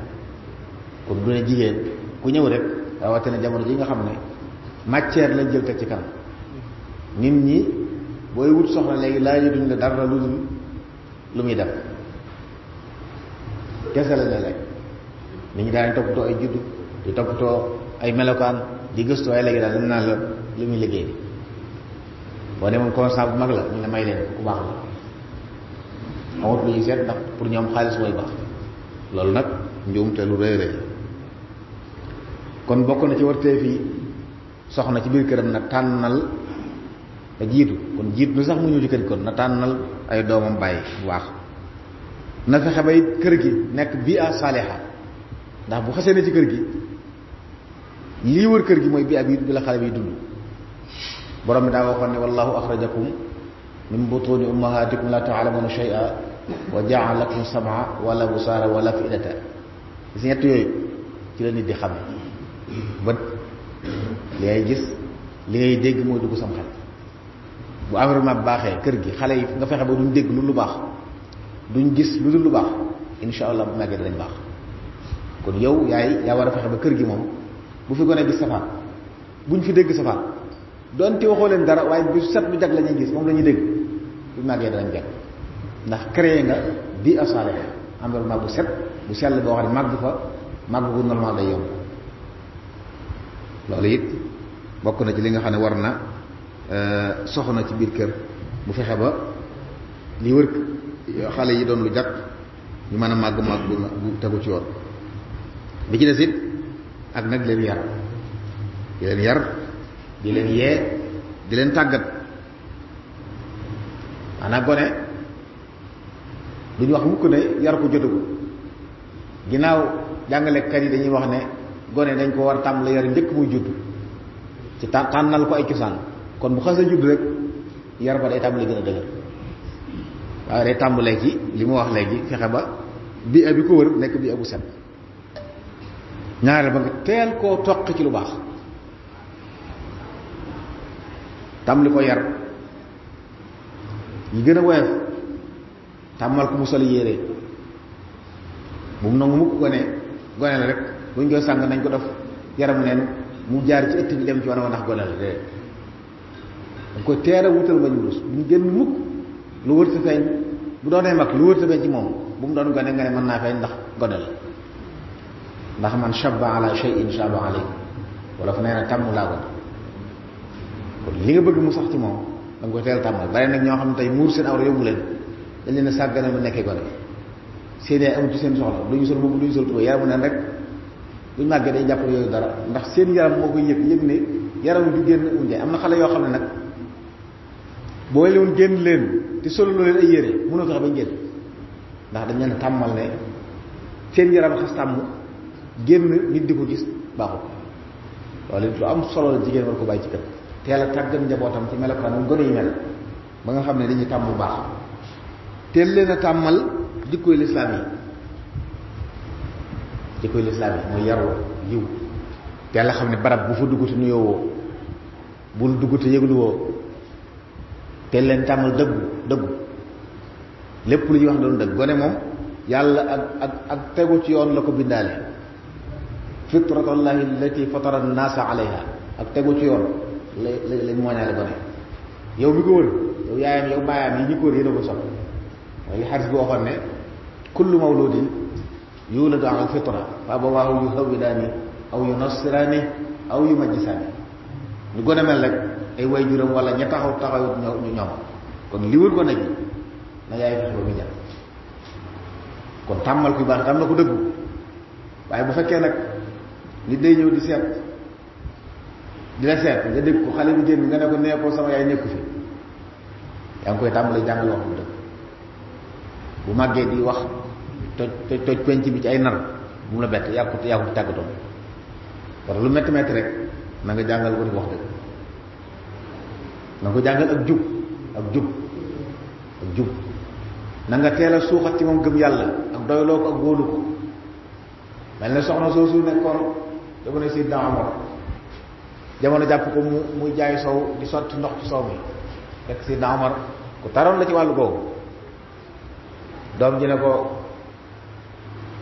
kon du ne jigéen ku ñëw rek rawatina jamono ji nga xam ne matière lañ jël teg ci kanam nit ñi booy wut soxna léegi laaju duñ la dara lu dul lu muy def kese la ne rek nit ñi daañu toppatoo ay juddu di toppatoo ay melokaan di gëstu waaye léegi daal dañ naan la lu muy liggéey boo demoon constat bu mag la ñu ne may leen ku baax la amut lu ñuy seet ndax pour ñoom xaalis mooy baax loolu nag njuumte lu rëy rëy kon bokk na ci wartee fii soxna ci biir këram na tànnal a jiitu kon jiitu nu sax mu ñëw ci kër gi kon na tànnal ay doomam bàyyi bu baax na fexe bay kër gi nekk bii a saaliha ndax bu xasee ne ci kër gi lii wër kër gi mooy bii a bi la xale bi dund borom bi daa waxoon ne wallahu axrajakum min butuni ummahatikum la ta'lamuna shay'a wa ja'ala lakum sam'a wala absara wala af'idata si ñett yooyu ci la nit di xam bët li ngay gis li ngay dégg mooy dugg sam xel bu environnement bi baaxee kër gi xale yi nga fexe ba duñ dégg lu baax duñ gis lu dul lu baax insha allah bu màggee dañ baax kon yow yaa war a fexe ba kër gi moom bu fi gone gis safaan buñ fi dégg safaan donte waxoo leen dara waaye bu set bu jag la ñuy gis moom la ñuy dégg bu màggee danañ jag ndax créé nga bi asale environnement bu set bu sell boo xam ne màgg fa màgg bu normal day yomb loolu it bokk na ci li nga xam ne war na soxna ci biir kër bu fexe ba li wër xale yi doon lu jag ñu mën a màgg bu tegu ci yoon bi ci des it ak nag leen yar di leen yar di leen yee di leen tàggat maanaam gone duñu wax mukk ne yar ko jotagul ginnaaw jàngalekat yi dañuy wax ne gone dañ ko war a tàmbali yar njëkk muy judd ci tànnal ko ay cosaan kon bu xasee judd rek yar ba day tàmbali gën a dëgër waaye day tàmbalee ci li mu wax léegi fexe ba bi bi ko wër nekk bi bu set ñaareel ba nga teel koo toq ci lu baax tàmbali ko yar yi gën a woyof tàmmal ko mu sol yére bu mu nangu mukk gone la rek buñ koy sàng nañ ko def yaramu neen mu jaar ci ëtt bi dem ci wana wa ndax gone la déedéet dañ koy teel a wutal ba ñu rus bu ñu génn mukk lu wër sa feeñ bu doonee mag lu wër sa feeñ ci moom bu mu doon gone nga ne mën naa feeñ ndax gone la ndax man shabba ala shay'in shabba alayhi wala fa nee na tàmm laa ko kon li nga bëgg mu sax ci moom da nga koy teel tàmmal bari nag ñoo xam ne tey muur seen awra yóbbu leen dañ leen a sàggane bu nekkee gone seen yaay amul ci seen soxla duñu sol boobu duñu sol tuba yaramu neen rek buñ màggee day jàpp yooyu dara ndax seen yaram moo koy yëg ne yaram du génn unde am na xale yoo xam ne nag boo leen génn leen te solo leen ay yére mënoo fexe bañ génn ndax dañ leen a tàmmal ne seen yaram xas tàmm génn nit di ko gis baaxul loolu lu am solo la jigéen war ko bàyyi ci kër teel a tàggat njabootam ci melokaan gone yi mel ba nga xam ne dañuy tàmm bu baax teel leen a tàmmal jikkoy lislaam yi mooy yaru yiw teel a xam ne barab bu fa dugg te nuyoo woo bul dugg te yëglu woo teel leen tàmmal dëggu lépp lu ñuy wax doon dëgg gone moom yàlla ak tegu ci yoon la ko bindaale fitratallahi allati fatara an-nasa alayha ak tegu ci yoon lañ mooñaale gone yow mi ko wër yow yaayam yow baayam yi ñi ko wër yéen a ko sopp mooy li xaris bi waxoon ne kullu mawludin yuladu ala al-fitra fa abawaahu yuhawwidaani aw yunassiraani aw yumajjisaani ñu gone mel rek ay waajuram wala ña taxaw taxawut ñu ñoom kon li wër gone gi na yaay fexe ba muy jàng kon tàmmal ku baax tam na ko dëggu waaye bu fekkee nag nit day ñëw di seet di la seet nga dégg ko xale bi génn nga ne ko nee ko sama yaay nekku fi yaa ngi koy tàmbali jàngal wax bu dëgg bu màggee di wax toj penc bi ci ay nar bu mu la bett yaa ko tàggatoon wala lu metti metti rek na nga jàngal ko di wax dëgg na nga ko jàngal ak jub na nga teel a suuxat ci moom gëm yàlla ak doyloo ko ak wóolu ko mel ne soxna soosu nekkoon jamono si Omar jamono jàpp ko muy jaay soow di sotti ndox ci soow mi fekk si Omar ku taroon la ci wàllu googu doom ji ne ko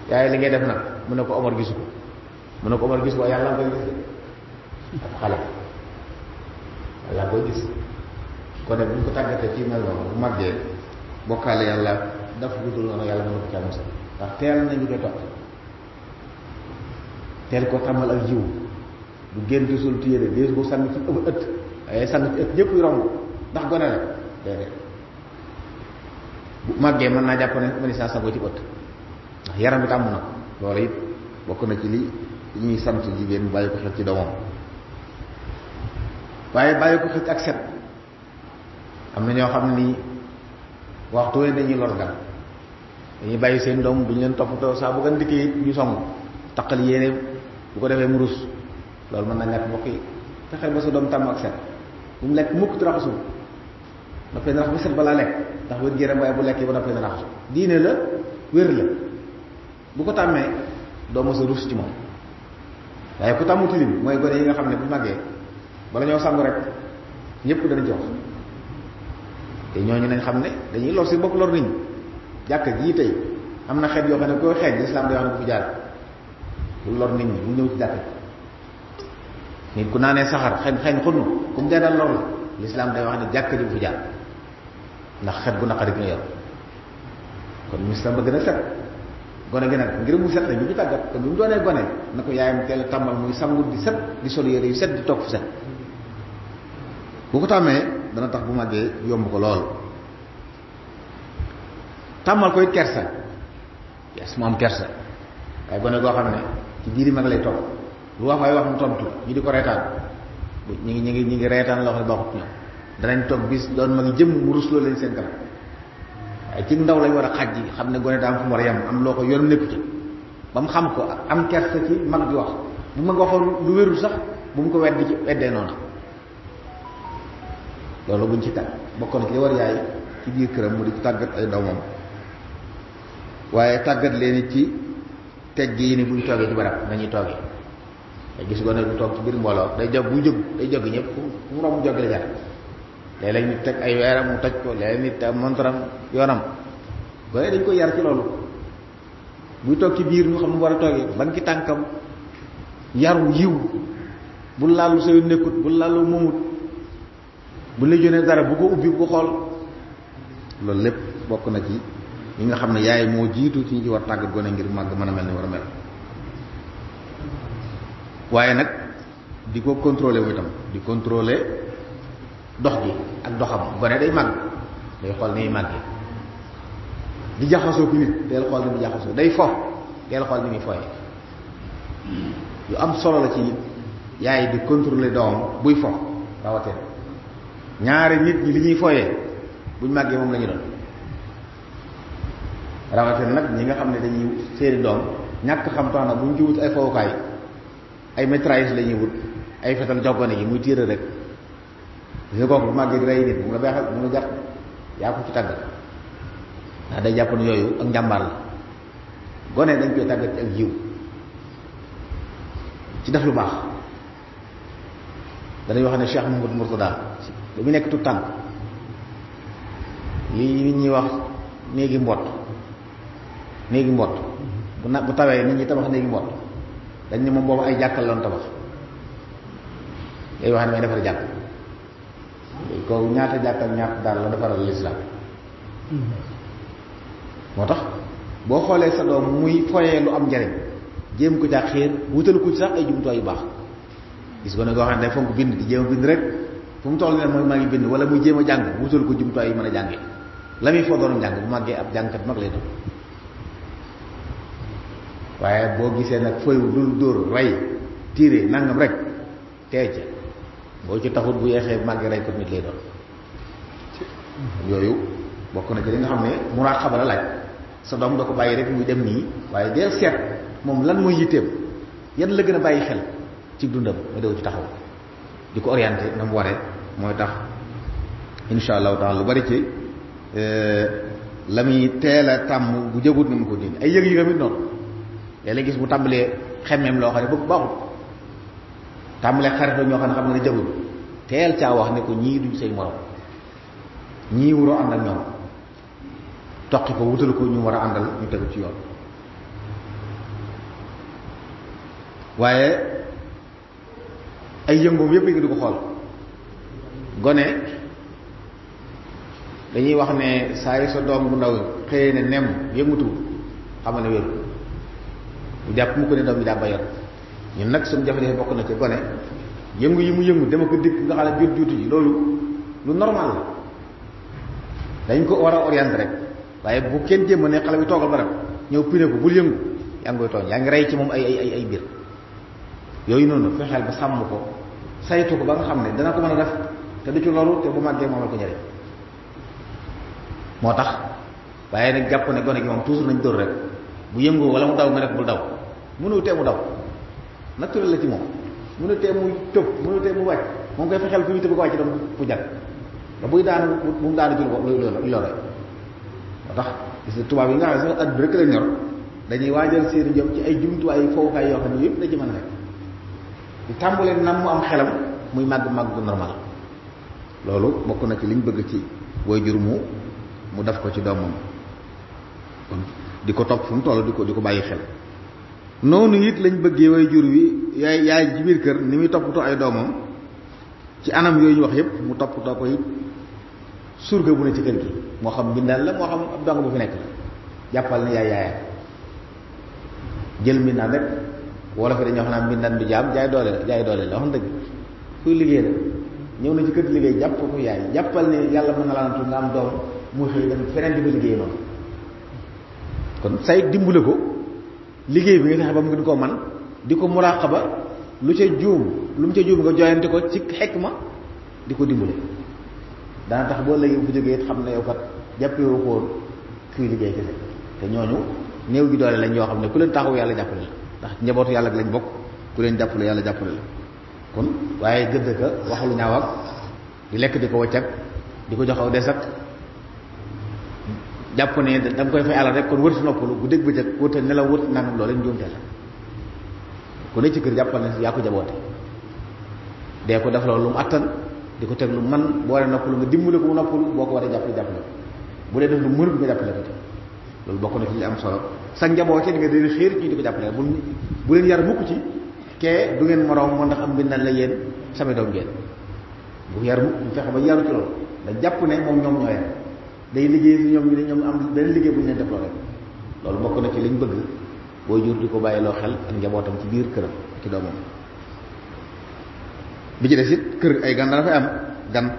yaay li ngay def nag mu ne ko Omar gisu ko mu ne ko Omar gisu ko yàlla nga koy gis ak xale yàlla nga koy gis kon nag bu ñu ko tàggatee ci mel noonu bu màggee bokkaale yàlla dafa guddul noonu yàlla mën na ko caa musal ndax teel nañu koy topp teel ko tàmmal ak jiw du génn di sul téere dees bu sànni ci ëtt ay sànni ci ëtt ñëpp yu romb ndax gone la déedéet bu màggee mën naa jàpp ne mëni saa sangoo ci ëtt ndax yaram bi tàmm na ko loolu it bokk na ci li ñuy sant jigéen bàyyi ko xel ci doomam waaye bàyyi ko xel ci ak set am na ñoo xam ne nii waxtu wee dañuy lor gan dañuy bàyyi seen doom duñ leen toppatoo saa bu gan dikkee it ñu song taqal yéene bu ko defee mu rus loolu mën na ñàkk mbokk yi fexeel ba sa doom tàmm ak set bu mu lekk mukk di raxasu noppee na rax bi set balaa lekk ndax wér géram waaye bu lekkee ba noppee na raxasu diine la wér la bu ko tàmmee doo mos a rus ci moom waaye ku tàmmu tilim mooy gone yi nga xam ne bu màggee bala ñoo sangu rek ñëpp danañ ci wax te ñooñu nañ xam ne dañuy lor si bopp lor nit ñi jàkk jii tey am na xeet yoo xam ne koy xeej lislaam day wax ne bu fi jaar bu lor nit ñi bu ñëw ci jàkk nit ku naanee saxar xeeñ xunnu comme jaadal lor la lislaam day wax ne jàkk ji bu fi jaar ndax xet gu naqari gi nga yor kon lislaam ba gën a set gone gi nag ngir mu set la ñu tàggat kon bi mu doonee gone na ko yaayam teel a tàmmal muy sangu di set di sol yére yu set di toog fu set bu ko tàmmee dana tax bu màggee yomb ko lool tàmmal ko it kersa yes mu am kersa waaye gone goo xam ne ci biir mag lay toog lu wax waaye wax mu tontu ñu di ko reetaan ñi ngi reetaan loo xam ne baaxut ñoom danañ toog bis doon mag jëm mu rusloo leen seen kanam waaye ci ndaw lañ war a xaj yi xam ne gone daa am fu mu war a yem am loo ko yoonam nekku ci ba mu xam ko am kersa ci mag di wax bu mag waxoon lu wérul sax bu mu ko weddi ci weddee noonu loolu buñ ci tàgg bokk na ci war yaay ci biir këram mu di tàggat ay doomam waaye tàggat leen ci teg gi ni buñ toogee ci barab nañuy toogee day gis gone bu toog ci biir mbooloo day jóg bu jóg day jóg ñëpp fu mu romb jóg la jar léeg-léeg nit teg ay weeram mu toj ko léeg-léeg nit teg montaram yoonam gone dañ koy yar ci loolu buy toog ci biir ñu xam nu mu war a toogee ban ki tànkam yaru yiw bu laalu sayu nekkut bu laalu moomut bu la jónee dara bu ko ubbi bu ko xool loolu lépp bokk na ci ñi nga xam ne yaay moo jiitu ci ñi ci war tàggat gone ngir màgg mën a mel ni war a mel waaye nag di ko contrôler wu itam di contrôler dox gi ak doxam gone day màgg day xool ni muy màggee di jaxasoo ku nit teel xool ni muy jaxasoo day fo teel xool ni muy fooyee yu am solo la ci yaay di contrôler doomam buy fo rawatee ñaari nit ñi li ñuy fooyee buñ màggee moom la ñu doon rawatee nag ñi nga xam ne dañuy seeni doom ñàkk xam tax na bu ñu ci wut ay fowukaay ay mitrailleuse la ñuy wut ay fetal joggone yi muy tiire rek li kooku bu màggee di rey nit mu la beexal mu la jàpp yaa ko ci tàggat ndax day jàpp ne yooyu ak njàmbaar la gone dañ koy tàggat ci ak jiw ci def lu baax danañ wax ne Cheikh Mouhamadou Mourtada ba mu nekk tout tànk li nit ñuy wax néegi mbott bu tawee nit ñi tabax néegi mbott dañ ne moom boobu ay jàkkal loon tabax day wax ne may defar jàkk ko ñaata jàkkal ñaata daal la defaral lislaam moo tax boo xoolee sa doom muy foyee lu am njariñ jéem ko caa xiir wutal ko ci sax ay jumtuwaay yu baax gis ko ne goo xam ne day fonk bind di jéem a bind rek fu mu toll ne mooy maa ngi bind wala muy jéem a jàng wutal ko jumtuwaay yu mën a jàngee la muy foo doon jàng bu màggee ab jàngkat mag lay doon waaye boo gisee nag fooyu dul dóor rey tiire nangam rek tee ca boo ci taxut bu yeexee màggee rey ko nit lay doon yooyu bokk na ci li nga xam ne muraqaba la laaj sa doom da ko bàyyi rek muy dem nii waaye deel seet moom lan mooy yitteem yan la gën a bàyyi xel ci dundam nga dew ci taxaw di ko orienté na mu waree mooy tax insha allahu taala lu bari ci la muy teel a tàmm bu jëgut na mu ko dindi ay yëg-yëg tamit noonu léeg-léeg gis bu tàmbalee xemmeem loo xam ne bëgg baaxut tàmbalee xaritoo ñoo xam ne jëgul teel caa wax ne ko ñii duñ say morom ñii wuroo ànd ak ñoom toqi ko wutal ko ñu war a àndal ñu tegu ci yoon waaye ay yëngoom yépp yi nga di ko xool gone dañuy wax ne saa yi sa doom bu ndaw xëyee ne nem yëngutu xamal ne wéru bu jàpp mu ko ne doom bi daa bayar ñun nag suñu jafe-jafe bokk na ci gone yëngu yi mu yëngu dama ko dikk nga xam ne jot juutu ji loolu lu normal la dañ ko war a orienter rek waaye bu kenn jéem ne xale bi toogal barab ñëw pine ko bul yëngu yaa ngi koy tooñ yaa ngi rey ci moom ay biir yooyu noonu fexeel ba sàmm ko saytu ko ba nga xam ne dana ko mën a def te du ci loru te bu màggee moomal ko njëriñ moo tax waaye nag jàpp ne gone gi moom toujours nañ dóor rek bu yëngoo wala mu daw nga nekk bul daw mënu tee mu daw naturel la ci moom mënu tee mu tëb mënu tee mu wàcc moom koy fexeel fu ñu tëb ko wàcc doon fu jag ba buy daanu bu mu daanu ci lu lore moo tax gis nga tubaab yi nga xam ne sax at bi rek la ñor dañuy waajal seen jom ci ay jumtuwaay fowukaay yoo xam ne yëpp da ci mën a nekk di tàmbalee nam mu am xelam muy màgg normal loolu bokk na ci liñ bëgg ci waajur mu def ko ci doomam kon di ko topp fu mu toll di ko bàyyi xel noonu it lañ bëggee waajur wi yaay ci biir kër ni muy toppatoo ay doomam ci anam yooyu ñu wax yépp mu toppatoo ko it surga bu ne ci kër gi moo xam mbindaan la moo xam ab dong bu fi nekk la jàppal ne yaaya jël mbindaan rek wala fi dañuy wax naan mbindaan bi jaay doole la wax dëgg kuy liggéey la ñëw na ci kër liggéey jàpp ko yaay jàppal ne yàlla mën na laa natu nga am doom muy xëy dem feneen di ba liggéey noonu kon say dimbale ko liggéey bi nga fexe ba mu ngi ko man di ko muraqaba lu ca juum lu mu ca juum nga joyante ko ci xekma di ko dimbale dana tax boo léegi bu jógee it xam ne yow kat jàppewoo ko woon kuy liggéey kese te ñooñu néew gi doole lañ yoo xam ne ku leen taxaw yàlla jàppale la ndax njabootu yàlla lañ bokk ku leen jàppale yàlla jàppale la kon waaye gëdd ka wax lu ñaaw ak di lekk di ko wacc di ko joxaw des ak jàpp ne da nga koy fay alal rek kon wër si noppalu bu dégg bëccëg wërta nelaw wër nangam loolu lañ jóomte la ku ne ci kër jàppal ne yaa ko jaboote dee ko def loolu lu mu attan di ko teg lu man boo waree noppalu nga dimbale ko mu noppalu boo ko waree jàppale ko bu dee def lu mënut nga jàppale ko te loolu bokk na ci li am solo sa njaboote di nga leen xiir ci di ko jàppale bu leen yar mukk ci kee du ngeen moroom moo ndax am mbindaan la yéen sama doom ngeen bu yar mukk bu fexe ba yaru ci loolu da jàpp ne moom ñoom ñoo yar day liggéey si ñoom ñu ne ñoom am benn liggéey bu ñu leen def loolu rek loolu bokk na ci liñ bëgg booy jur di ko bàyyiloo xel ak njabootam ci biir këram ci doomam bi ci des it kër ay gan dafay am gan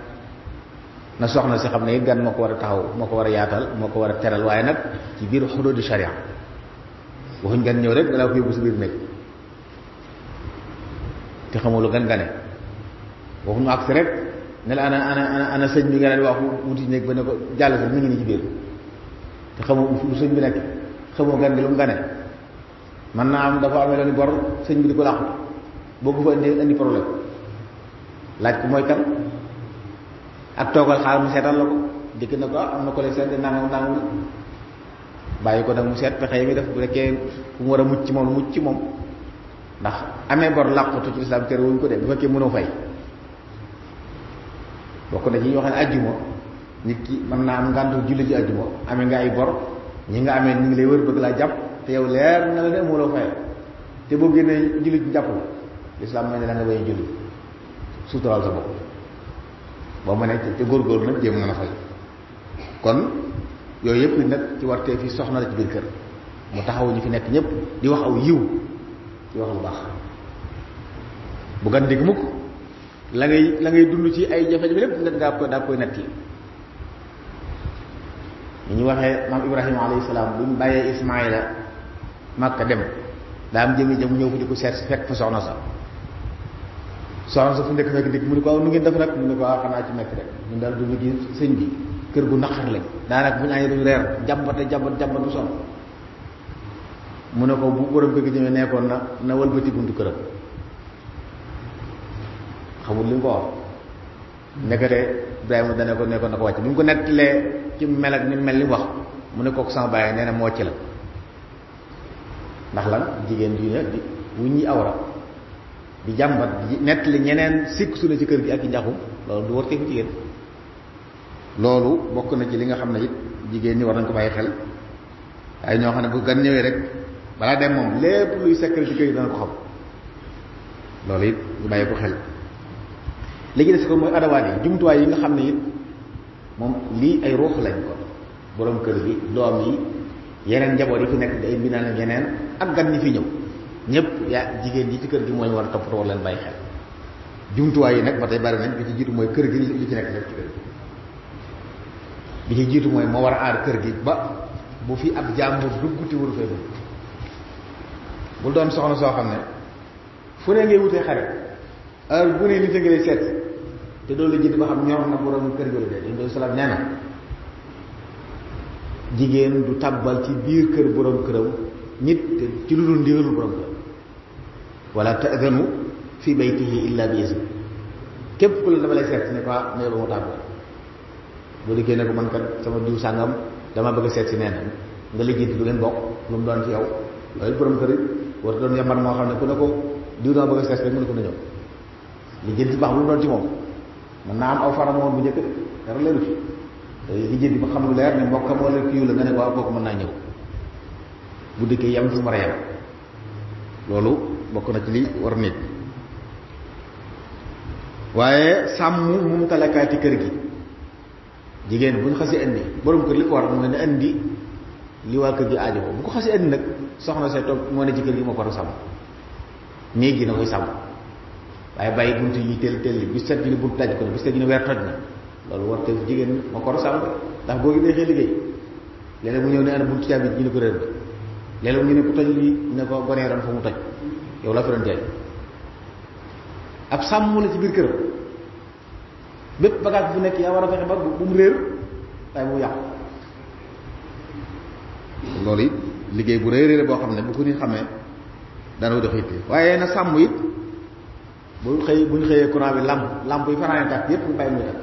na soxna si xam ne gan moo ko war a taxaw moo ko war a yaatal moo ko war a teral waaye nag ci biir xuduudi sharia waxuñ gan ñëw rek dalaa ko yóbbu si biir nekk te xamulu gan gane waxuñu agsi rek ne la ana sëñ bi nga ne wax wuti néeg ba ne ko jàll sa mi ngi nii ci biir te xamoo lu sëñ bi nekk xamoo gan gi lu mu gane man naa am dafa amee la ni bor sëñ bi di ko làqu boo ko fa indi problème laaj ko mooy kan ak toogal xaar mu seetal la ko dikk na ko am na ko lay seet nangam bàyyi ko nag mu seet pexe yi muy def bu fekkee fu mu war a mucc ci moom mucc ci moom ndax amee bor làqutu ci lislaam kër wuñ ko def bu fekkee mënoo fay bokk na ci ñoo xam ne ajjuma nit ki mën naa am ngàntu julli ji ajjuma amee nga ay bor ñi nga amee ñu ngi lay wër bëgg laa jàpp te yow leer na la ne moo loo fayal te boo génnee jullit jàpp la lislaam mel ne da nga bay julli suturaal sa bopp boo ma ne te góorgóorlu nag jéem mën a fay kon yooyu yëpp nag ci wartee fi soxna la ci biir kër mu taxaw ñu fi nekk ñëpp di wax aw yiw di wax lu baax bu gan dig mukk la ngay dund ci ay jafe-jafe lépp nga daa koy nett li ñu waxee maam Ibrahima alayhi salaam bu ñu bàyyee Ismaïla Makka dem daa am jëmi jëm ñëw ko di ko seet si fekk fa soxna sa fu nekk fekk dikk mu ne ko aw nu ngeen def nag mu ne ko waaw xanaa ci nekk rek ñun daal dund gi sëñ bi kër gu naqar lañ daanaka bu ñu añee duñ reer jàmbat bu sonn mu ne ko bu borom kër gi ñëwee nekkoon na wëlbati buntu këram xamul li mu ko wax nekkate Ibrahima dana ko nekkoon na ko wàcc bi mu ko nettalee ci mel ak ni mel li mu wax mu ne kooku sama bàyyi nee na moo ci la ndax lan jigéen ju ne di wuññi awra di jàmbat di nettali ñeneen sikk su ne ci kër gi ak i njaxum loolu du war teeku jigéen loolu bokk na ci li nga xam ne it jigéen ñi war nañ ko bàyyi xel ay ñoo xam ne bu gan ñëwee rek balaa dem moom lépp luy secret ci kër gi dana ko xam loolu it ñu bàyyi ko xel léegi des ko mooy adawaat yi jumtuwaay yi nga xam ne it moom lii ay ruux lañ ko borom kër gi doom yi yeneen njaboot yi fi nekk day binaan yeneen ak gan ñi fi ñëw ñëpp yaa jigéen ji ci kër gi moo ñu war a toppatoo war leen bàyyi xel jumtuwaay yi nag ba tey bari nañ bi ci jiitu mooy kër gi li ci nekk rek ci kër gi bi ci jiitu mooy moo war a aar kër gi ba bu fi ab jàmbur dugguti waru fee dugg bul doon soxna soo xam ne fu ne ngay wutee xarit heure bu ne nit a ngi lay seet te doo la jënd ba xam ñor na borom kër gi la de Yonent bi salaam nee na jigéen du tàbbal ci biir kër borom këram nit te ci lu dul ndigalul borom këram wala ta'danu fi baytihi illa bi izni képp ku la dama lay seet si ne ko mais ba mu tàbbal boo dikkee ne ko man kat sama diw sàngam dama bëgg a seet si nee na nga lijjanti du ngeen bokk lu mu doon ci yow loolu borom kër war doon yambar moo xam ne ku ne ko diw dama bëgg a seet rek mu ne ko na ñëw lijjanti baax lu mu doon ci moom mën naa am aw faram woon bu njëkk dara leeru ci lijjanti ba xam lu leer ne mbokkam wala kiiw la nga ne ko waaw kooku mën naa ñëw bu dikkee yam fi mu war a yem loolu bokk na ci li war nit waaye sàmm mu talakaati kër gi jigéen bu ñu xasee indi borom kër li ko war mooy ne indi li waa kër gi aajo bu ko xasee indi nag soxna see toog moo ne ci kër gi moo ko war a sàmm néeg gi na koy sàmm waaye bàyyi bunt yi teel bis set ñu ne bunt daj ko ne bis set ñu ne weer toj na loolu war teef jigéen moo ko war a sàmm ndax boo gi day xëy liggéey léeg-léeg mu ñëw ne ana buntu caabi ñu ne ko réer ba léeg-léeg ñu ne ko toj lii ñu ne ko gonee doon fa mu toj yow la fi doon jaay ab sàmm la ci biir këram bépp bagage bu nekk yaa war a fexe ba bu mu réer waaye mu yàqu loolu it liggéey bu réer boo xam ne bu ko nit xamee dana dox it waaye na sàmm it bu ñu xëyee courant bi lamp yi fanaane tàkk yépp ñu bàyyi muy tàkk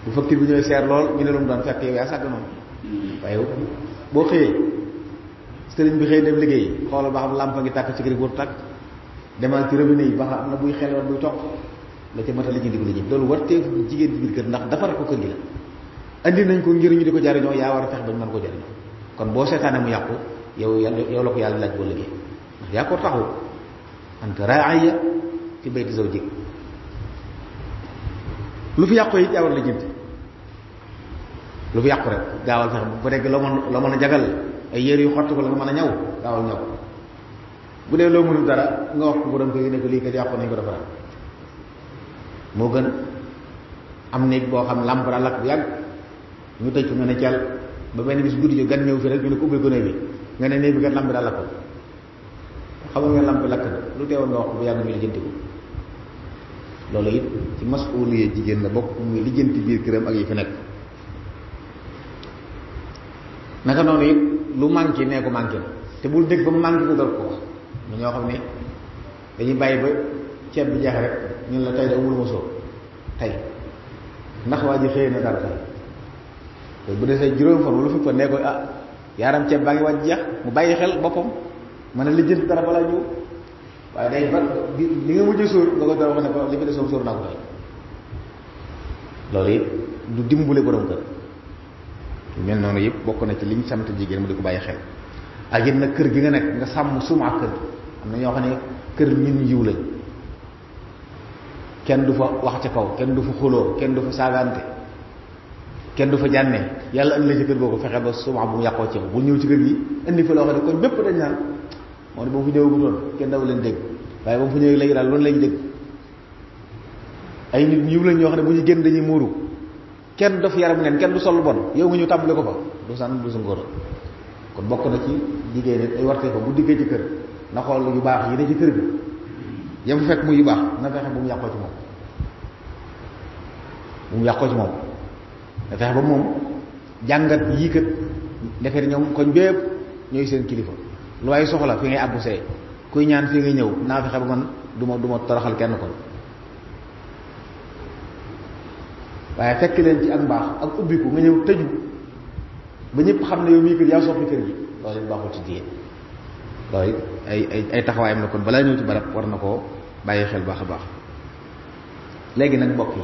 bu facture bi ñëwee seer lool ñu ne lu mu doon fekk yow yaa sàgg noonu waaye boo xëyee sëriñ bi xëy dem liggéey xoolal ba xam lamp a ngi tàkk ci kër gi war tàkk demal ci robinet yi ba xam am na buy xel wala buy toq la ca mata lijjanti ko lijjanti loolu war teef jigéen ci biir kër ndax defar ko kër gi la andi nañ ko ngir ñu di ko jariñoo yaa war a fex ba ñu mën ko jariñoo kon boo seetaane mu yàqu yow la ko yàlla laaj boo liggéey ndax yaa ko taxu anta raaya fi bayti zawjik lu fi yàqu it yaa war a lijjanti lu fi yàqu rek gaawal fex bu nekk loo mën a jagal ay yére yu xott ko la nga mën a ñaw gaawal ñaw bu dee loo mënul dara nga wax ko borom kër gi ne ko lii kat yàqu nañ ko defaraat moo gën am néeg boo xam làmp daa lakk bu yàgg ñu tëj ko nga ne ceel ba benn bis guddi jo gan ñëw fi rek ñu ne ko ubbil ko néeg bi nga ne néeg bi kat làmp bi daa lakk xam nga làmp bi lakk na lu teewoon nga wax ko bu yàgg ñu lijjanti ko loolu it ci masuuliye jigéen la bokk muy lijjanti biir këram ak yi fi nekk naka noonu it lu manqué nee ko manqué te bul dégg ba mu manqué ko dal ko wax ñoo xam ne dañuy bàyyi ba ceeb bi jeex rek ñun la tey da amul ma sóor tey ndax waa ji xëy na dara tey bu desee juróom fan wala fukk fan nee ko ah yaaram ceeb baa ngi wàcc jeex mu bàyyi xel boppam mën a lijjanti dara balaa ñëw waaye day ba li nga mujj sóor nga ko dara wax ne ko li fi desoon sóor naa ko tey loolu it du dimbule borom kër mel noonu yëpp bokk na ci liñ sant jigéen mu di ko bàyyi xel ak it nag kër gi nga nekk nga sàmm suma ak kër gi am na ñoo xam ne kër ñun yiw lañ kenn du fa wax ca kaw kenn du fa xuloo kenn du fa saagante kenn du fa jànnee yàlla indi la ci kër googu fexe ba suma bu mu yàqoo ci bu ñëw ci kër gi indi fa loo xam ne kon bépp dañ naan moo ne ba mu fi ñëw bu doon kenn daw leen dégg waaye ba mu fi ñëwee léegi daal loolu lañu dégg ay nit yiw lañ ñoo xam ne bu ñu génn dañuy muuru kenn daf yaram neen kenn du sol lu bon yow nga ñëw tàmbale ko fa du san du sa ngóor kon bokk na ci jigéen nit ay warte fa bu diggee ci kër na xool yu baax yi ne ci kër gi yam fekk muy yu baax na fexe bu mu yàqoo ci moom bu mu yàqoo ci moom na fexe ba moom jàngat yii kat ndeke ñoom koñ bépp ñooy seen kilifa lu waaye soxla fi ngay àbbu see kuy ñaan fi ngay ñëw naa fexe ba man du ma toroxal kenn kon waaye fekk leen ci ak mbaax ak ubbiku nga ñëw tëju ba ñëpp xam ne yow mii kër yaa soppi kër gi loolu it baaxul ci jigéen loolu it ay taxawaayam la kon balaa ñëw ci barab war na koo bàyyi xel baax a baax léegi nag mbokk yi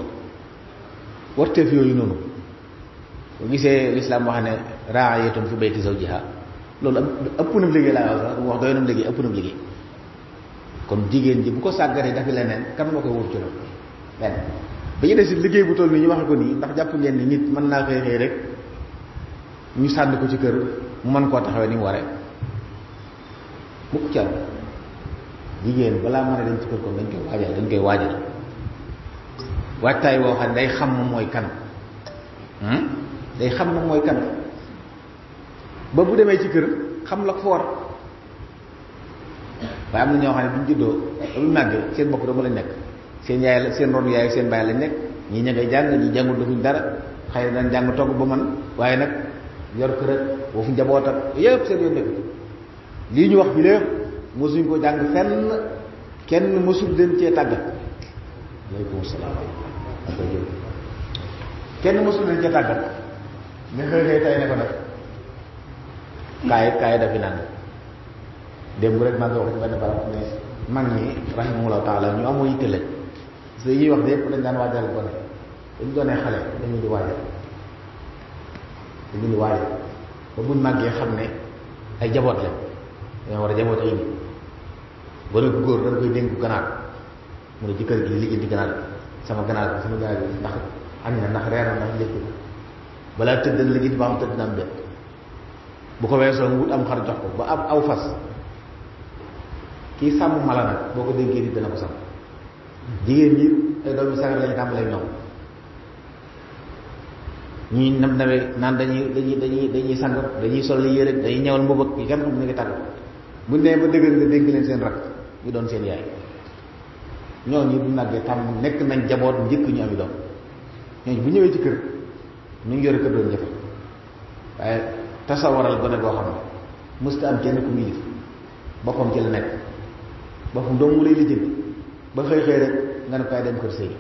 warteef yooyu noonu boo gisee lislaam wax ne raayatun fi bayti zawjiha loolu ëpp na liggéey laa wax sax wax doy na liggéey ëpp na liggéey kon jigéen ji bu ko sàggaree dafi leneen kan moo koy wóor ci loolu benn ba ñu des liggéey bu toll nii ñu waxe ko nii ndax jàpp ngeen ni nit mën naa xëy xëy rek ñu sànni ko ci kër mu mën koo taxawee ni mu waree mukk ci am jigéen balaa mën a dem ci kër kon dañ koy waajal waajtaay woo xam ne day xam moom mooy kan day xam moom mooy kan ba bu demee ci kër xam la ko fa war waaye am na ñoo xam ne bu ñu juddoo ba bu màggee seen bopp dama lañ nekk seen yaay la seen ronu yaay seen baay lañ nekk ñii ña ngay jàng ñi jàngul defuñ dara xëy na dañ jàng togg ba man waaye nag yor kër ak boo fu njaboot ak yëpp seen yoon nekk lii ñu wax bi lépp mosuñ ko jàng fenn kenn mosul leen cee tàggat aleykum salaam kenn mosul leen cee tàggat nga xëy xëy tay ne ko nag kaay dafi naan démb rek maa ngi wax ci benn barab ne mag ñi rahimahullahu taala ñu amoo yitte lañ parce que yi ñuy wax de yëpp dañ daan waajal gone dañu doonee xale dañu di waajal ba buñ màggee xam ne ay jaboot lañ dañoo war a jaboot ay nit gone bu góor dañ koy dénku ganaar mu ne ci kër gi liggéey di ganaar sama ganaar bi ndax añ na ndax reer na ndax léegi balaa tëdd na liggéey ba am tëdd na am benn bu ko weesoo nga wut am xar jox ko ba am aw fas kii sàmm mala nag boo ko dénkee nit dana ko sàmm jigéen ñi ay doom yu sagar lañu tàmbalee ñoom ñuy nawee naan dañuy sang dañuy sol li yére dañuy ñëwal mbubak yi kenn xam ne ngi tàgg bu nee ba dëgër nga dénk leen seen rak ñu doon seen yaay ñooñu bu nàggee tàmm nekk nañ jaboot njëkk ñu ami doom ñooñu bu ñëwee ci kër ñu ngi yore kër doon jafe waaye tasawaral gone goo xam ne mësta am kenn ku muy def boppam ci la nekk boppam doom mu lay lijjanti ba xëy xëy rek nga ne kaay dem kër sëy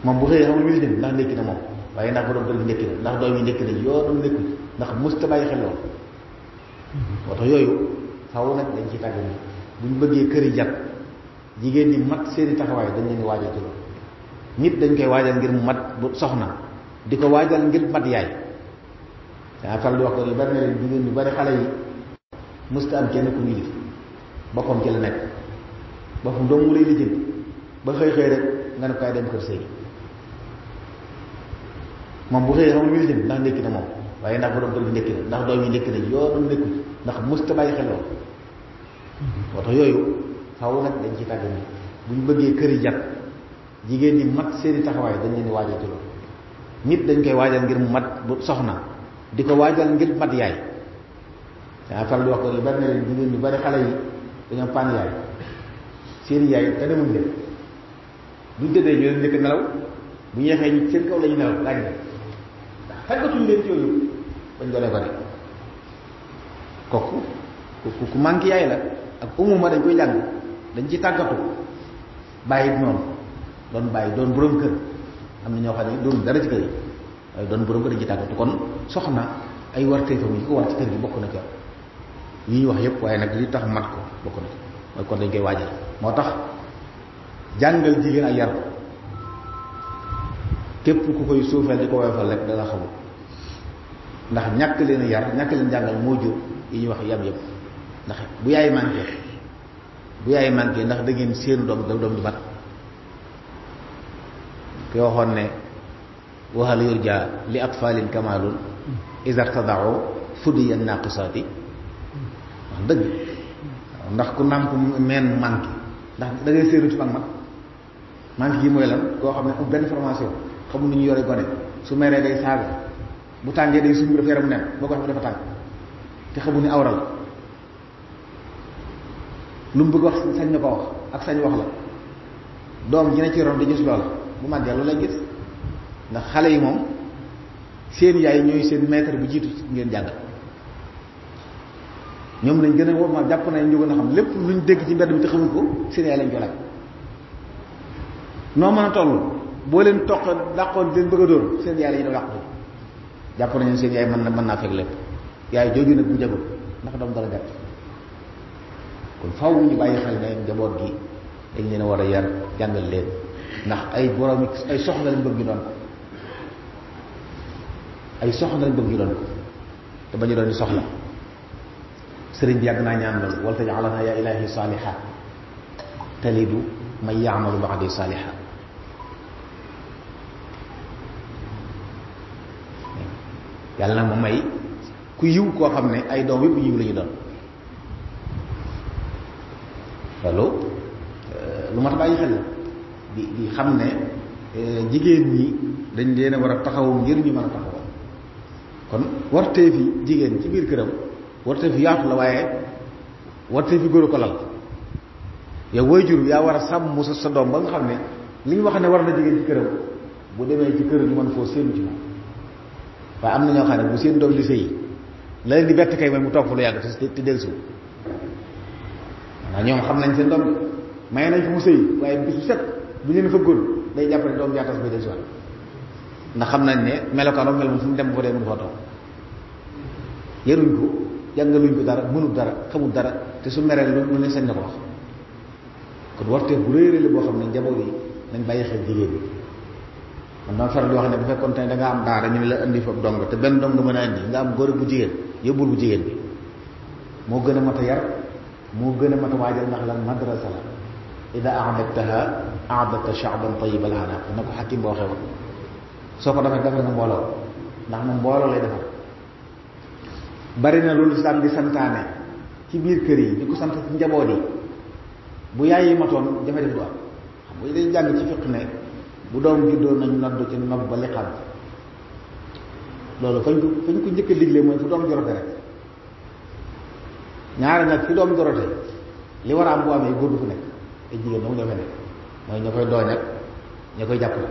moom bu xëyee xamul muy lijjanti ndax ndékki na moom waaye ndax borom kër gi ndékki na ndax doom yi ndékki nañ yoonam nekkul ndax mësta bàyyi xel lool moo tax yooyu faaw nag dañ ciy tàgg ni bu ñu bëggee kër yi jat jigéen ñi mat seeni taxawaay dañ leen waajal ci loolu nit dañ koy waajal ngir mu mat bu soxna di ko waajal ngir mat yaay daa fal di wax ko lu bari na leen jigéen ñu bari xale yi mësta am kenn ku muy def boppam ci la nekk boppam doom mu lay lijjanti ba xëy xëy rek nga ne kaay dem kër sëy moom bu xëyee xamul muy lijjanti ndax ndékki na moom waaye ndax borom kër gi ndékki na ndax doom yi ndékki nañ yoonam nekkul ndax mësta bàyyi xel lool moo tax yooyu faaw nag dañ ciy tàgg ni bu ñu bëggee kër yi jat jigéen ñi mat seeni taxawaay dañ leen di waajal ci loolu nit dañ koy waajal ngir mu mat bu soxna di ko waajal ngir mat yaay daa fal di wax ko lu bari na leen jigéen ñu bari xale yi dañoo paan yaay seeni yaay te demuñ leen buñ tëddee ñu leen njëkk nelaw bu ñeexee ñu seen kaw la ñu nelaw laaj na ndax tàggatuñ leen ci yooyu bañ doonee bari kooku ku manqué yaay la ak umuma dañ koy jàng dañ ci tàggatu bàyyi noonu doon bàyyi doon borom kër am na ñoo xam ne doon dara ci kër yi waaye doon borom kër dañ ci tàggatu kon soxna ay warteefam yi ko war ci kër gi bokk na ca yi ñu wax yépp waaye nag li tax mat ko bokk na ca mooy kon dañ koy waajal moo tax jàngal jigéen ak yar ko képp ku koy suufeel di ko woyofal rek danga xamul ndax ñàkk leen yar ñàkk leen jàngal moo jur yi ñuy wax yam yëpp ndax bu yaay manqué ndax da ngeen seenu doom du mat ki waxoon ne waxal yurja li atfalin kamalun iza irtada'u fudiya naqisaati wax dëgg ndax ku nàmp meen manqué ndax da ngay seenu ci mag manqué gi mooy lan koo xam ne am benn formation xamul nu ñu yore gone su meree day saaga bu tàngee day sumb dafa yaram nen boo ko xam dafa tàng te xamul ni awra la lu mu bëgg wax sañ na ko wax ak sañ wax la doom ji ne ci ron di gis loola bu màggee loolu lay gis ndax xale yi moom seen yaay ñooy seen maître bu jiitu ngeen jàngal ñoom lañ gën a woo ma jàpp nañ ñu gën a xam lépp luñ dégg ci mbedd bi te xamuñ ko seen yaay lañ ko laaj noo mën a toll boo leen toq dàqoon leen bëgg a dóor seen yaay la ñu doon dàq jàpp nañu seen yaay mën naa fekk lépp yaay jooju nag bu jagul ndax doom dara gàtt kon faaw ñu bàyyi xel ne njaboot gi dañ leen a war a yar jàngal leen ndax ay borom ay soxna lañ bëgg ñu doon ko ay soxna lañ bëgg ñu doon ko te ba ñu doon soxla sëriñ bi yàgg naa ñaan loolu wal taj'alna ya ilahi saliha talidu man ya'malu ba'di saliha yàlla nag ma may ku yiw koo xam ne ay doom yëpp yiw la ñu doon loolu lu mat a bàyyi xel di xam ne jigéen ñi dañ leen a war a taxawu ngir ñu mën a taxawal kon wartee fi jigéen ci biir këram wartee fi yaatu la waaye wartee fi góor ko lal yow waajur yaa war a sàmm sa doom ba nga xam ne li ñu wax ne war na jigéen ci këram bu demee ci kër ñu mën koo séenu ci moom waaye am na ñoo xam ne bu seen doom di sëyi la leen di bett kay mooy mu toog fa lu yàgg te dellusiwul ndax ñoom xam nañ seen doom bi may nañ fi mu sëyi waaye bis bu set bu ñu leen fëggoon day jàpp ne doom jaatas bay dellusiwaat ndax xam nañ ne melokaanoo mel moom fu mu dem bu fa dee mënu faa toog yaruñ ko jàngaluñ ko dara mënul dara xamul dara te su meree lu ne sañ na ko wax kon wartee bu réy la boo xam ne njaboot yi nañ bàyyi xel jigéen ñi man dama faral di wax ne bu fekkoon te ne da nga am daara ñu ne la indi foofu dong te benn dong nga mën a indi nga am góor bu jigéen yóbbul bu jigéen bi moo gën a mat a yar moo gën a mat a waajal ndax lan madrasa la ida a'dadtaha a'dadta sha'ban tayyib al-anaq na ko xakim boo xewoon soo ko defee defal nga mbooloo ndax moom mbooloo lay defar bari na loolu islam di santaane ci biir kër yi di ko sant ci njaboot yi bu yaay yi matoon jafe-jafe du am xam nga dañuy jàng ci fiq ne bu doom juddoo nañ noddu ci nopp ba liqaam loolu fañ ko njëkk a digle mooy fu doom jorote rek ñaari nag fi doom jorote li war a am bu amee góor du fu nekk ay jigéen dama ñoo fe nekk mooy ña koy dooñ ak ña koy jàppale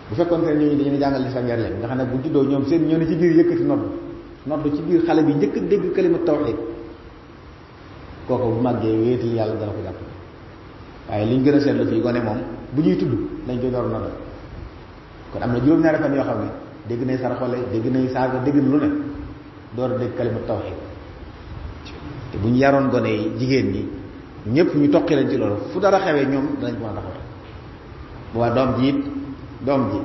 bu fekkoon te ñooñu dañu jàngal lislam yar leen nga xam ne bu juddoo ñoom seen ñoo ne ci biir yëkkati noddu ci biir xale bi njëkk a dégg kalima tawhid kooku bu màggee wéetal yàlla dana ko jàpp waaye li ñu gën a seetlu fii gone moom bu ñuy tudd lañ koy door noddal kon am na juróom-ñaari fan yoo xam ne dégg nay saraxole dégg nay saaga dégg na lu ne door a dégg kalima tawhid te bu ñu yaroon gone yi jigéen ñi ñëpp ñu toqi leen ci loolu fu dara xewee ñoom danañ ko mën a taxawal bu waa doom ji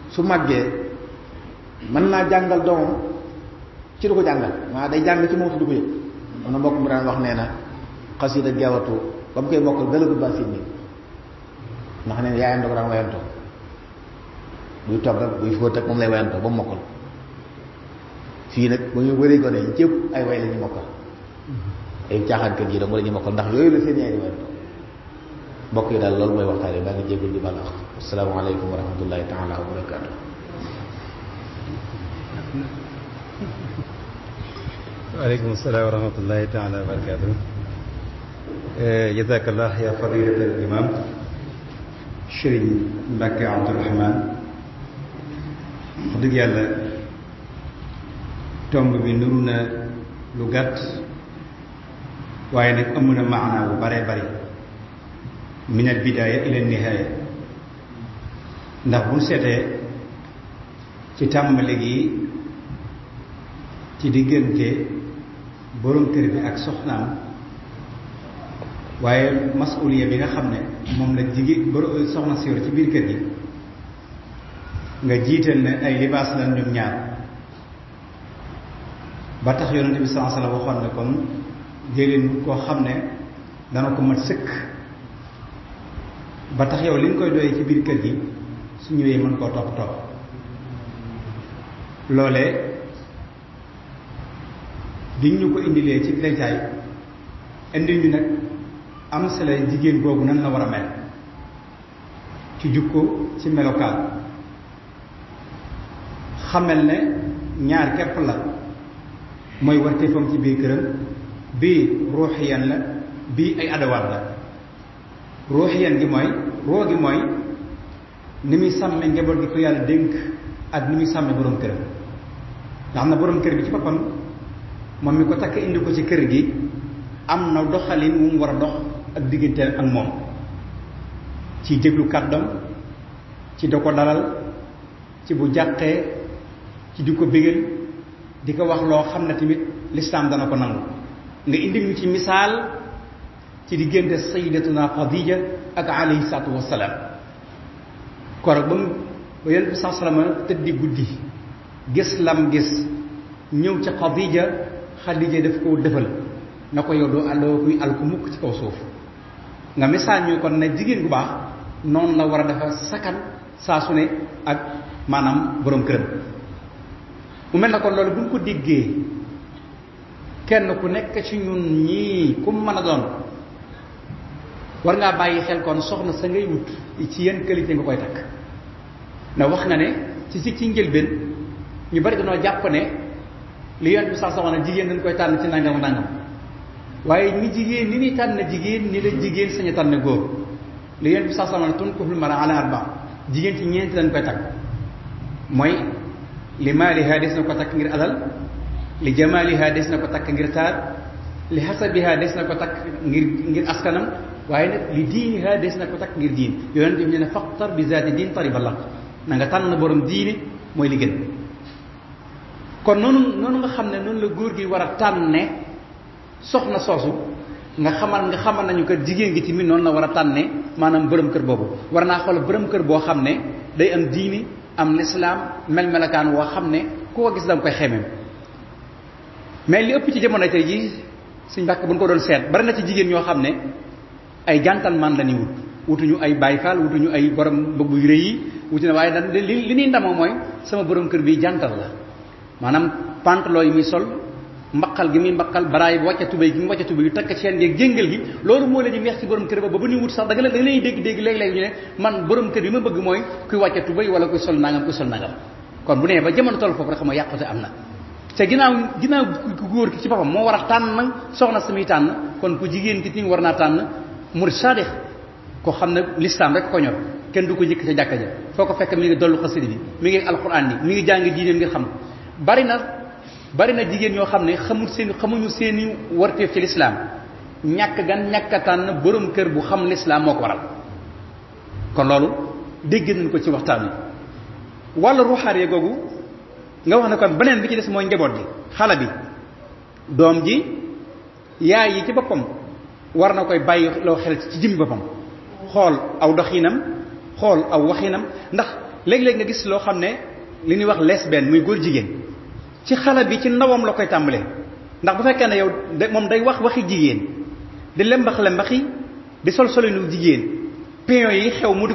su màggee mën naa jàngal doomam ci du ko jàngal maa day jàng ci moom te du ko yëg am na mbokk mu daan wax nee na xasida gewatu ba mu koy mokkal gëlagul ba siin nii ndax nee na yaayam da ko daan wayantoo buy togg ak buy fóot ak moom lay wayantoo ba mu mokkal fii nag ba ñu wëree gone yi cëpp ay way la ñu mokkal ay caaxaankat yi dong la ñu mokkal ndax yooyu la seen yaay di wayantoo mbokk yi daal loolu mooy waxtaan yi daa nga jéggul di bala wax asalaamaaleykum wa rahmatullahi taala wa barakaatu waaleykum salaam wa rahmatullahi taala wa barakaatu jazakallah ya fadilatal imam Serigne Mbacke Abdourahmane wax dëgg yàlla tomb bi nuru na lu gàtt waaye nag ëmm na maanaa bu bare bari min al bidaaya ila nihaaya ndax bu seetee ci tàmbali gi ci diggante borom kër bi ak soxnaam waaye masuliya bi nga xam ne moom la jigéen soxna si yor ci biir kër gi nga jiital ne ay libaas lan ñoom ñaar ba tax yonente bi sallallahu alayhi wasallam waxoon ne kon jëleen koo xam ne dana ko mat sëkk ba tax yow li nga koy doyee ci biir kër gi su ñëwee mën koo topp loolee biñ ñu ko indilee ci leccaay indi ñu nag am sele jigéen boobu nan la war a mel ci jukko ci melokaan xamal ne ñaar képp la mooy warteefam ci biir këram bii ruuxiyan la bii ay adawaat la ruuxiyan gi mooy roo gi mooy ni muy sàmme njaboot gi ko yàlla dénk ak ni muy sàmme borom këram nga xam ne borom kër bi ci boppam moom mi ko takk indi ko ci kër gi am na doxalin wu mu war a dox ak diggante ak moom ci déglu kàddam ci da ko dalal ci bu jàqee ci di ko bégal di ko wax loo xam ne tamit lislaam dana ko nangu nga indi ñu ci misaal ci diggante sayyidatuna Xadija ak alayhi salaatu wassalaam korog ba yonent bi sallallahu alayhi wasallam tëddi guddi gis lam gis ñëw ci Xadija daf koo defal na ko yow doo kuy alku mukk ci kaw suuf nga misaal ñu kon ne jigéen bu baax noonu la war a dafa sakan saa su ne ak maanaam borom këram mu mel na kon loolu bu ñu ko déggee kenn ku nekk ci ñun ñii ku mën a doon war ngaa bàyyi xel kon soxna sa ngay wut ci yenn qualité nga koy takk na wax nga ne ci njëlbeen ñu bari dañoo jàpp ne li yonent bi sax na jigéen dañ koy tànn ci nangam nangam waaye ni jigéen ni ñuy tànn jigéen ni la jigéen sañ a tànn góor li yonent bi sax na tunkahul mar'a ala arba jigéen ci ñeenti lañ koy takk mooy li maaliha des na ko takk ngir alal li jamaaliha des na ko takk ngir taar li hasabiha des na ko takk ngir askanam waaye nag li diiniha des na ko takk ngir diin yonent bi ne faqtar bi zaati diin tariba lak na nga tànn borom diini mooy li gën kon noonu nga xam ne noonu la góor gi war a tànne soxna soosu nga xamal nañu ko jigéen gi tamit noonu la war a tànne maanaam borom kër boobu war naa xool borom kër boo xam ne day am diini am lislaam melakaan woo xam ne ku ko gis da nga koy xemeem mais li ëpp ci jamono tey ji suñ mbàkk bu ñu ko doon seet bari na ci jigéen ñoo xam ne ay gentleman la ñuy wutuñu ay Baay Faal wutuñu ay borom mbëgg yu rëy yi wutu ne waaye dan li ñuy ndamoo mooy sama borom kër bi jantal la maanaam pantalon yi muy sol mbaqal gi muy mbaqal baraay bi wàcce tubéy gi mu wàcce tubéy yu takk seen yeeg jéngal gi loolu moo leen di neex ci borom kër ba ba ñuy wut sax da nga lay dégg léeg-léeg ñu ne man borom kër bi ma bëgg mooy kuy wàcce tubéy wala kuy sol nangam kon bu nee ba jamono toll foofu rek xam nga yàqute am na te ginnaaw ku góor ki ci boppam moo war a tànn soxna sumuy tànn kon ku jigéen ki tim war naa tànn murid saadix ko xam ne lislaam rek ko ñor kenn du ko jëkk ca jàkka ja foo ko fekk mi ngi dollu xasida bi mi ngi alquran bi mi ngi jàng diineem ngir xam bari na jigéen ñoo xam ne xamuñu seeni warteef ci lislaam ñàkk a tànn borom kër bu xam lislaam moo ko waral kon loolu dégg nañ ko ci waxtaan wi wàllu ruuxaaree googu nga wax ne kon beneen bi ci des mooy njaboot gi xale bi doom ji yaay yi ci boppam war na koy bàyyi loo xel ci jëmmi boppam xool aw doxinam xool aw waxinam ndax léeg-léeg nga gis loo xam ne li ñuy wax lesbienne muy góor jigéen ci xale bi ci ndawam la koy tàmbalee ndax bu fekkee ne yow moom day wax waxi jigéen di lembaxi di solinu jigéen pion yi xew mu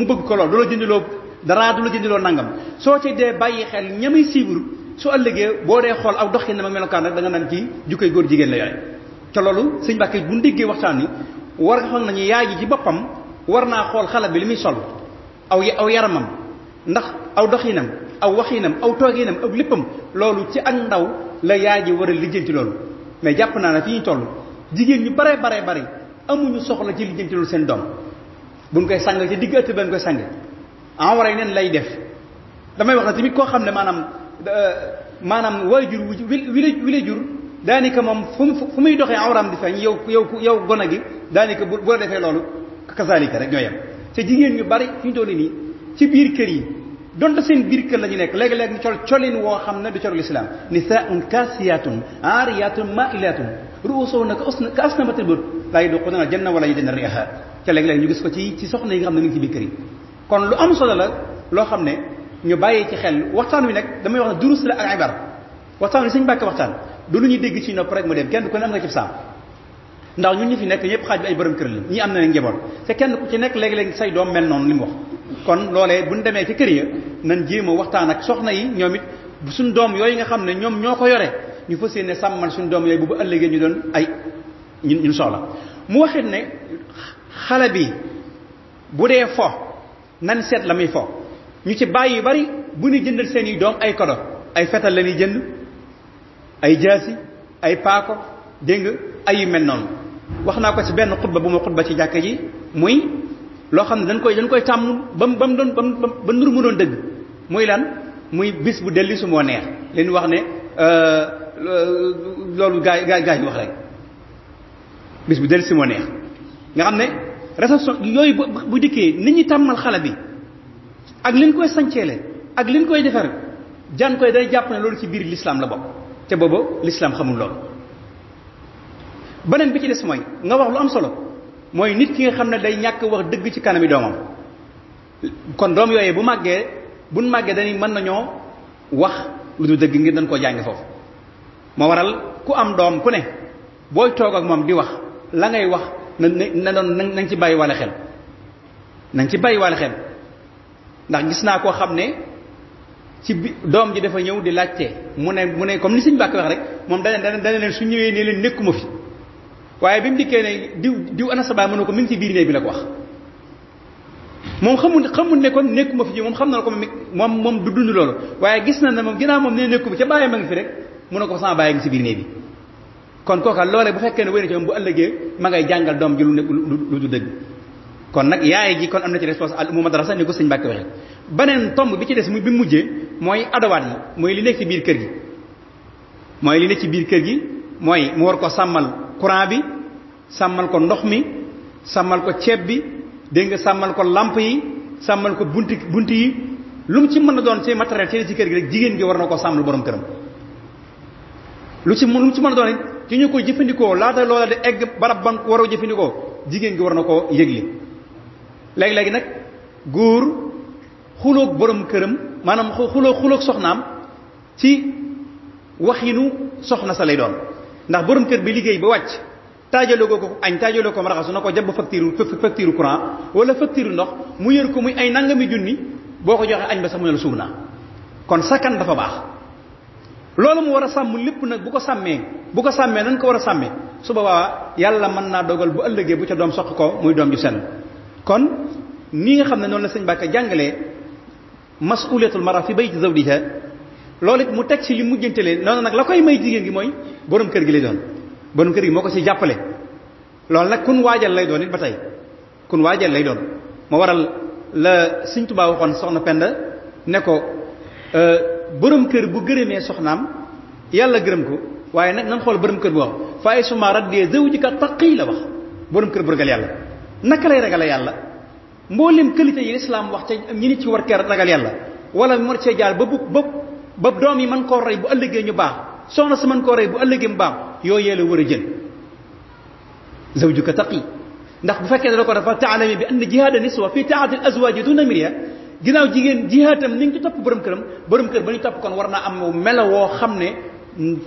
bëgg ko lool du la jëndiloo dara du la jëndiloo nangam soo ci dee bàyyi xel ñamay siibur su ëllëgee boo dee xool aw doxinam ak melokaan rek da nga naan ci jukkay góor jigéen la yore te loolu sëñ Mbàkke bu déggee waxtaan wi war nga xam nañu yaay ji ci boppam war naa xool xale bi li muy sol aw yaramam ndax aw doxinam aw waxinam aw tooginam ak léppam loolu ci ak ndaw la yaay ji war a lijjanti loolu mais jàpp naa ne fi ñu toll jigéen ñu bare amuñu soxla ci lijjanti loolu seen doom buñ koy sang ci digg ëtt ben koy sang en waray neen lay def damay wax na tamit koo xam ne maanaam waajur wi la jur daanaka moom fu muy doxee awram di feeñ yow gone gi daanaka bu la defee loolu kasaalika rek ñoo yem te jigéen ñu bari fi ñu toll nii ci biir kër yi donte seen biir kër la ñu nekk léegi-léegi ñu colin woo xam ne du colul islam nisaa'un kaasiyatun aariyatun ma'ilatun ru'usuhunna ka asnamatil bunt laa yadxuluna al-janna wala yajiduna riihaha te léegi-léegi ñu gis ko ci soxna yi nga xam ne ñu ngi ci biir kër yi kon lu am solo la loo xam ne ñu bàyyi ci xel waxtaan wi nag damay wax ne durus la ak ibar waxtaan li sëñ Mbàkke waxtaan du lu ñuy dégg ci nopp rek mu dem kenn ku ne am nga ci saam ndax ñun ñi fi nekk ñëpp xaaj bi ay borom kër la ñi am na njaboot te kenn ku ci nekk léegi-léegi say doom mel noonu li mu wax kon loolee buñ demee ci kër ya nan jéem a waxtaan ak soxna yi ñoom it suñ doom yooyu nga xam ne ñoom ñoo ko yore ñu fas yéene sàmmal suñ doom yooyu bu ba ëllëgee ñu doon ay ñun soxla mu waxit ne xale bi bu dee fo nan seet la muy fo ñu ci bàyyi yu bari bu ñu jëndal seen i doom ay kodo ay fetal la ñuy jënd ay jaasi ay paako dégg nga ay yu mel noonu wax naa ko ci benn xutba bu ma xutba ci jàkka ji muy loo xam ne dañ koy tàmm ba mu doon ba nuru mu doon dëgg muy lan muy bis bu delli su moo neex leen wax ne loolu gaa yi wax rek bis bu delli si moo neex nga xam ne réception yooyu bu dikkee nit ñi tàmmal xale bi ak liñ koy sanceele ak liñ koy defar jan koy day jàpp ne loolu ci biir l'islam la bokk te boobu l'islam xamul loolu beneen bi ci des mooy nga wax lu am solo mooy nit ki nga xam ne day ñàkk wax dëgg ci kanami doomam kon doom yooyee buñ màggee dañuy mën nañoo wax lu du dëgg ngir dañ koo jàng foofu moo waral ku am doom ku ne booy toog ak moom di wax la ngay wax na doon nañ ci bàyyi wàlle xel nañ ci bàyyi wàlle xel ndax gis naa koo xam ne ci doom ji dafa ñëw di laajte mu ne comme ni Sëñ Mbàkke wax rek moom dana leen su ñëwee ne leen nekkuma fi waaye bi mu dikkee ne diw ana sa baay mënu ko mi ngi ci biir néeg bi la ko wax moom xamul ne kon nekkuma fi ji moom xam na ko moom du dund loolu waaye gis na ne moom ginnaaw moom ne nekkuma ca bàyyi ma ngi fi rek mu ne ko sama bàyyi ngi ci biir néeg bi kon kooka loolee bu fekkee ne wéy na ci moom bu ëllëgee ma ngay jàngal doom ji lu du dëgg kon nag yaay ji kon am na ci responsable mu madrasa ni ko Sëñ Mbàkke waxee beneen tomb bi ci des bi mujjee mooy adawaat yi mooy li nekk ci biir kër gi mooy mu war ko sàmmal courant bi sàmmal ko ndox mi sàmmal ko ceeb bi dégg nga sàmmal ko lamp yi sàmmal ko bunt yi lu mu ci mën a doon ci matériel ci kër gi rek jigéen gi war na ko sàmmal borom këram lu mu ci mën a doon it ci ñu koy jëfandikoo laata loola di egg barab ban war a jëfandikoo jigéen gi war na koo yëgle léegi-léegi nag góor xuloog borom këram maanaam xuloog soxnaam ci waxinu soxna sa lay doon ndax borom kër bi liggéey ba wàcc taajaloo ko añ taajaloo ko raxasu na ko jàpp facture courant wala facture ndox mu yër ko muy ay nangami junni boo ko joxee añ ba sax mu ne la suur naa kon sakkan dafa baax loolu mu war a sàmm lépp nag bu ko sàmmee nan ko war a sàmmee su boobaa yàlla mën naa dogal bu ëllëgee bu ca doom soq ko muy doom ju sell kon nii nga xam ne noonu la Sëñ Mbàkke jàngalee mas'uliyatul mar'a fi bayti zawjiha loolu it mu teg ci li mujjantelee noonu nag la koy may jigéen gi mooy borom kër gi lay doon borom kër gi moo ko ci jàppale loolu nag kun waajal lay doon it ba tey kun waajal lay doon moo waral la Sëñ Tuubaa waxoon soxna Penda ne ko borom kër bu gërëmee soxnaam yàlla gërëm ko waaye nag nan xool borom kër bu wax fa ay suma raddee zawjika taqi la wax borom kër bu ragal yàlla naka lay ragale yàlla mboolem qualité yi lislaam wax ca ñi nit ci war kee ragal yàlla wala mu war cee jaar ba doom yi mën koo rey bu ëllëgee ñu baax soxna si mën koo rey bu ëllëgee mu baax yooyu la war a jël zawjuka taqi ndax bu fekkee da ko dafa taalami bi ann jihaada niswa fi taati al azwaaji duna miriya ginnaaw jigéen jihaatam ni ñu ci topp borom këram borom kër ba ñu topp kon war naa am melo woo xam ne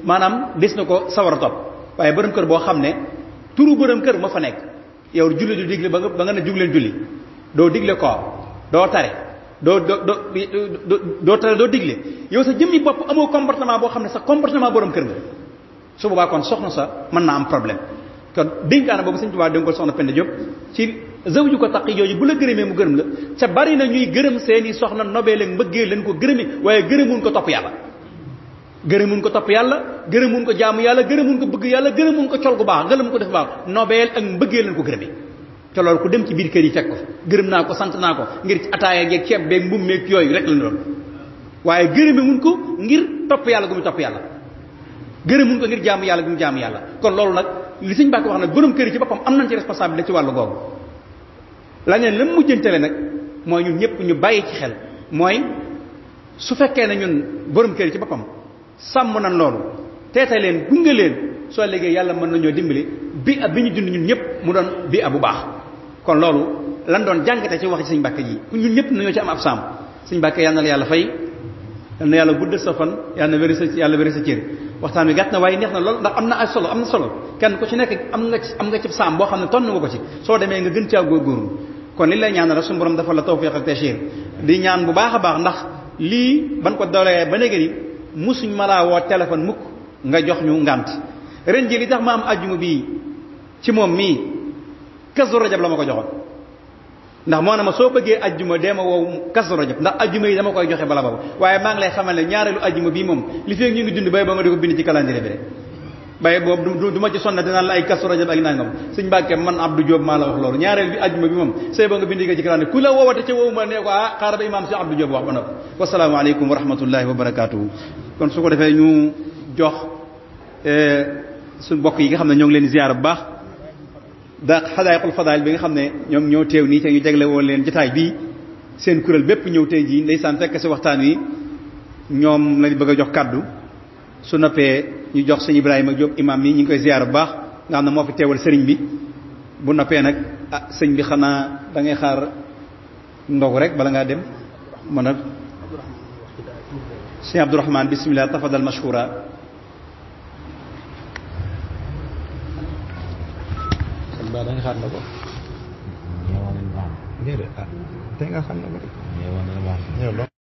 maanaam des na ko sawar a topp waaye borom kër boo xam ne turu borom kër ma fa nekk yow julli du digle ba nga ne jugleen julli doo digle koor doo tare doo digle yow sa jëmmi bopp amoo comportement boo xam ne sa comportement borom kër nga su boobaa kon soxna sa mën naa am problème kon dénkaana boobu Sëñ Tuubaa dénkool soxna Penda Diop ci zawju ko taqi yooyu bu la gërëmee mu gërëm la ca bari na ñuy gërëm seeni soxna nobee leen mbëggee leen ko gërëmee waaye gërëmuñ ko topp yàlla gërëmuñ ko jaamu yàlla gërëmuñ ko bëgg yàlla gërëmuñ ko col gu baax gërëmuñ ko def baax nobeel ak mbëggee leen ko gërëmee te loolu ku dem ci biir kër yi fekk ko gërëm naa ko sant naa ko ngir ci ataaya geeg ceeb beeg mbum meeg yooyu rek la doon waaye gërëmewuñ ko ngir topp yàlla gu mu topp yàlla gërëmuñ ko ngir jaamu yàlla gu mu jaamu yàlla kon loolu nag li Sëñ Mbàkke wax nag borom kër yi ci boppam am nañ ci responsabilité ci wàllu googu la neen la mujjantale nag mooy ñun ñëpp ñu bàyyi ci xel mooy su fekkee ne ñun borom kër yi ci boppam sàmm nañ loolu teete leen gunge leen soo léegi yàlla mën nañoo dimbali bi ñu dund ñun ñëpp mu doon bi bu baax kon loolu lan doon jàngate ci wax ci Sëñ Mbàkke ji ñun ñëpp nañoo ci am ab sàmm Sëñ Mbàkke yàlla na la yàlla fay yal na yàlla guddal sa fan yàlla wéri sa cër waxtaan wi gàtt na waaye neex na lool ndax am na solo kenn ku ci nekk am nga ci saam boo xam ne tonn nga ko ci soo demee nga gën caa góorgóorlu kon li lay ñaan rek suñu borom dafa la tawfiq ak tashir di ñaan bu baax a baax ndax lii ban ko dolee ba léegi ni musuñ ma laa woo téléphone mukk nga jox ñu ngànt ren ji li tax ma am ajjuma bii ci moom mii Kazu Rajab la ma ko joxoon ndax moo ne ma soo bëggee ajjuma dee ma woow Kazu Rajab ndax ajjuma yi dama koy joxe bala boobu waaye maa ngi lay xamal ne ñaareelu ajjuma bii moom li feeg ñu ngi dund bay ba nga di ko bind ci calendrier bi rek bay boobu du ma ci sonna dinaan la ay Kazu Rajab ak nangam suñ Mbàkke man Abdou Diop maa la wax loolu ñaareel bi ajjuma bi moom say ba nga bind ko ci calendrier ku la woowate ca woowu ma ne ko xaaral ba imaam si Abdou Diop wax ba noppi wasalaamu aleykum wa rahmatullahi wa barakatuhu kon su ko defee ñu jox suñ mbokk yi nga xam ne ñoo ngi leen ziyaara bu baax da xadaayqul fadaayil bi nga xam ne ñoom ñoo teew nii te ñu jagle woon leen jotaay bii seen kuréel bépp ñëw tey jii ndeysaan fekk si waxtaan wi ñoom lañ bëgg a jox kaddu su noppee ñu jox sëñ Ibrahima Diop imam mi ñu ngi koy ziyaara bu baax nga xam ne moo fi teewal sëriñ bi bu noppee nag sëñ bi xanaa da ngay xaar ndogu rek bala ngaa dem mën a sëñ Abdourahmane bismillah tafadal mashkura ba da nga xaar na ko déedéet tey nga xam na ko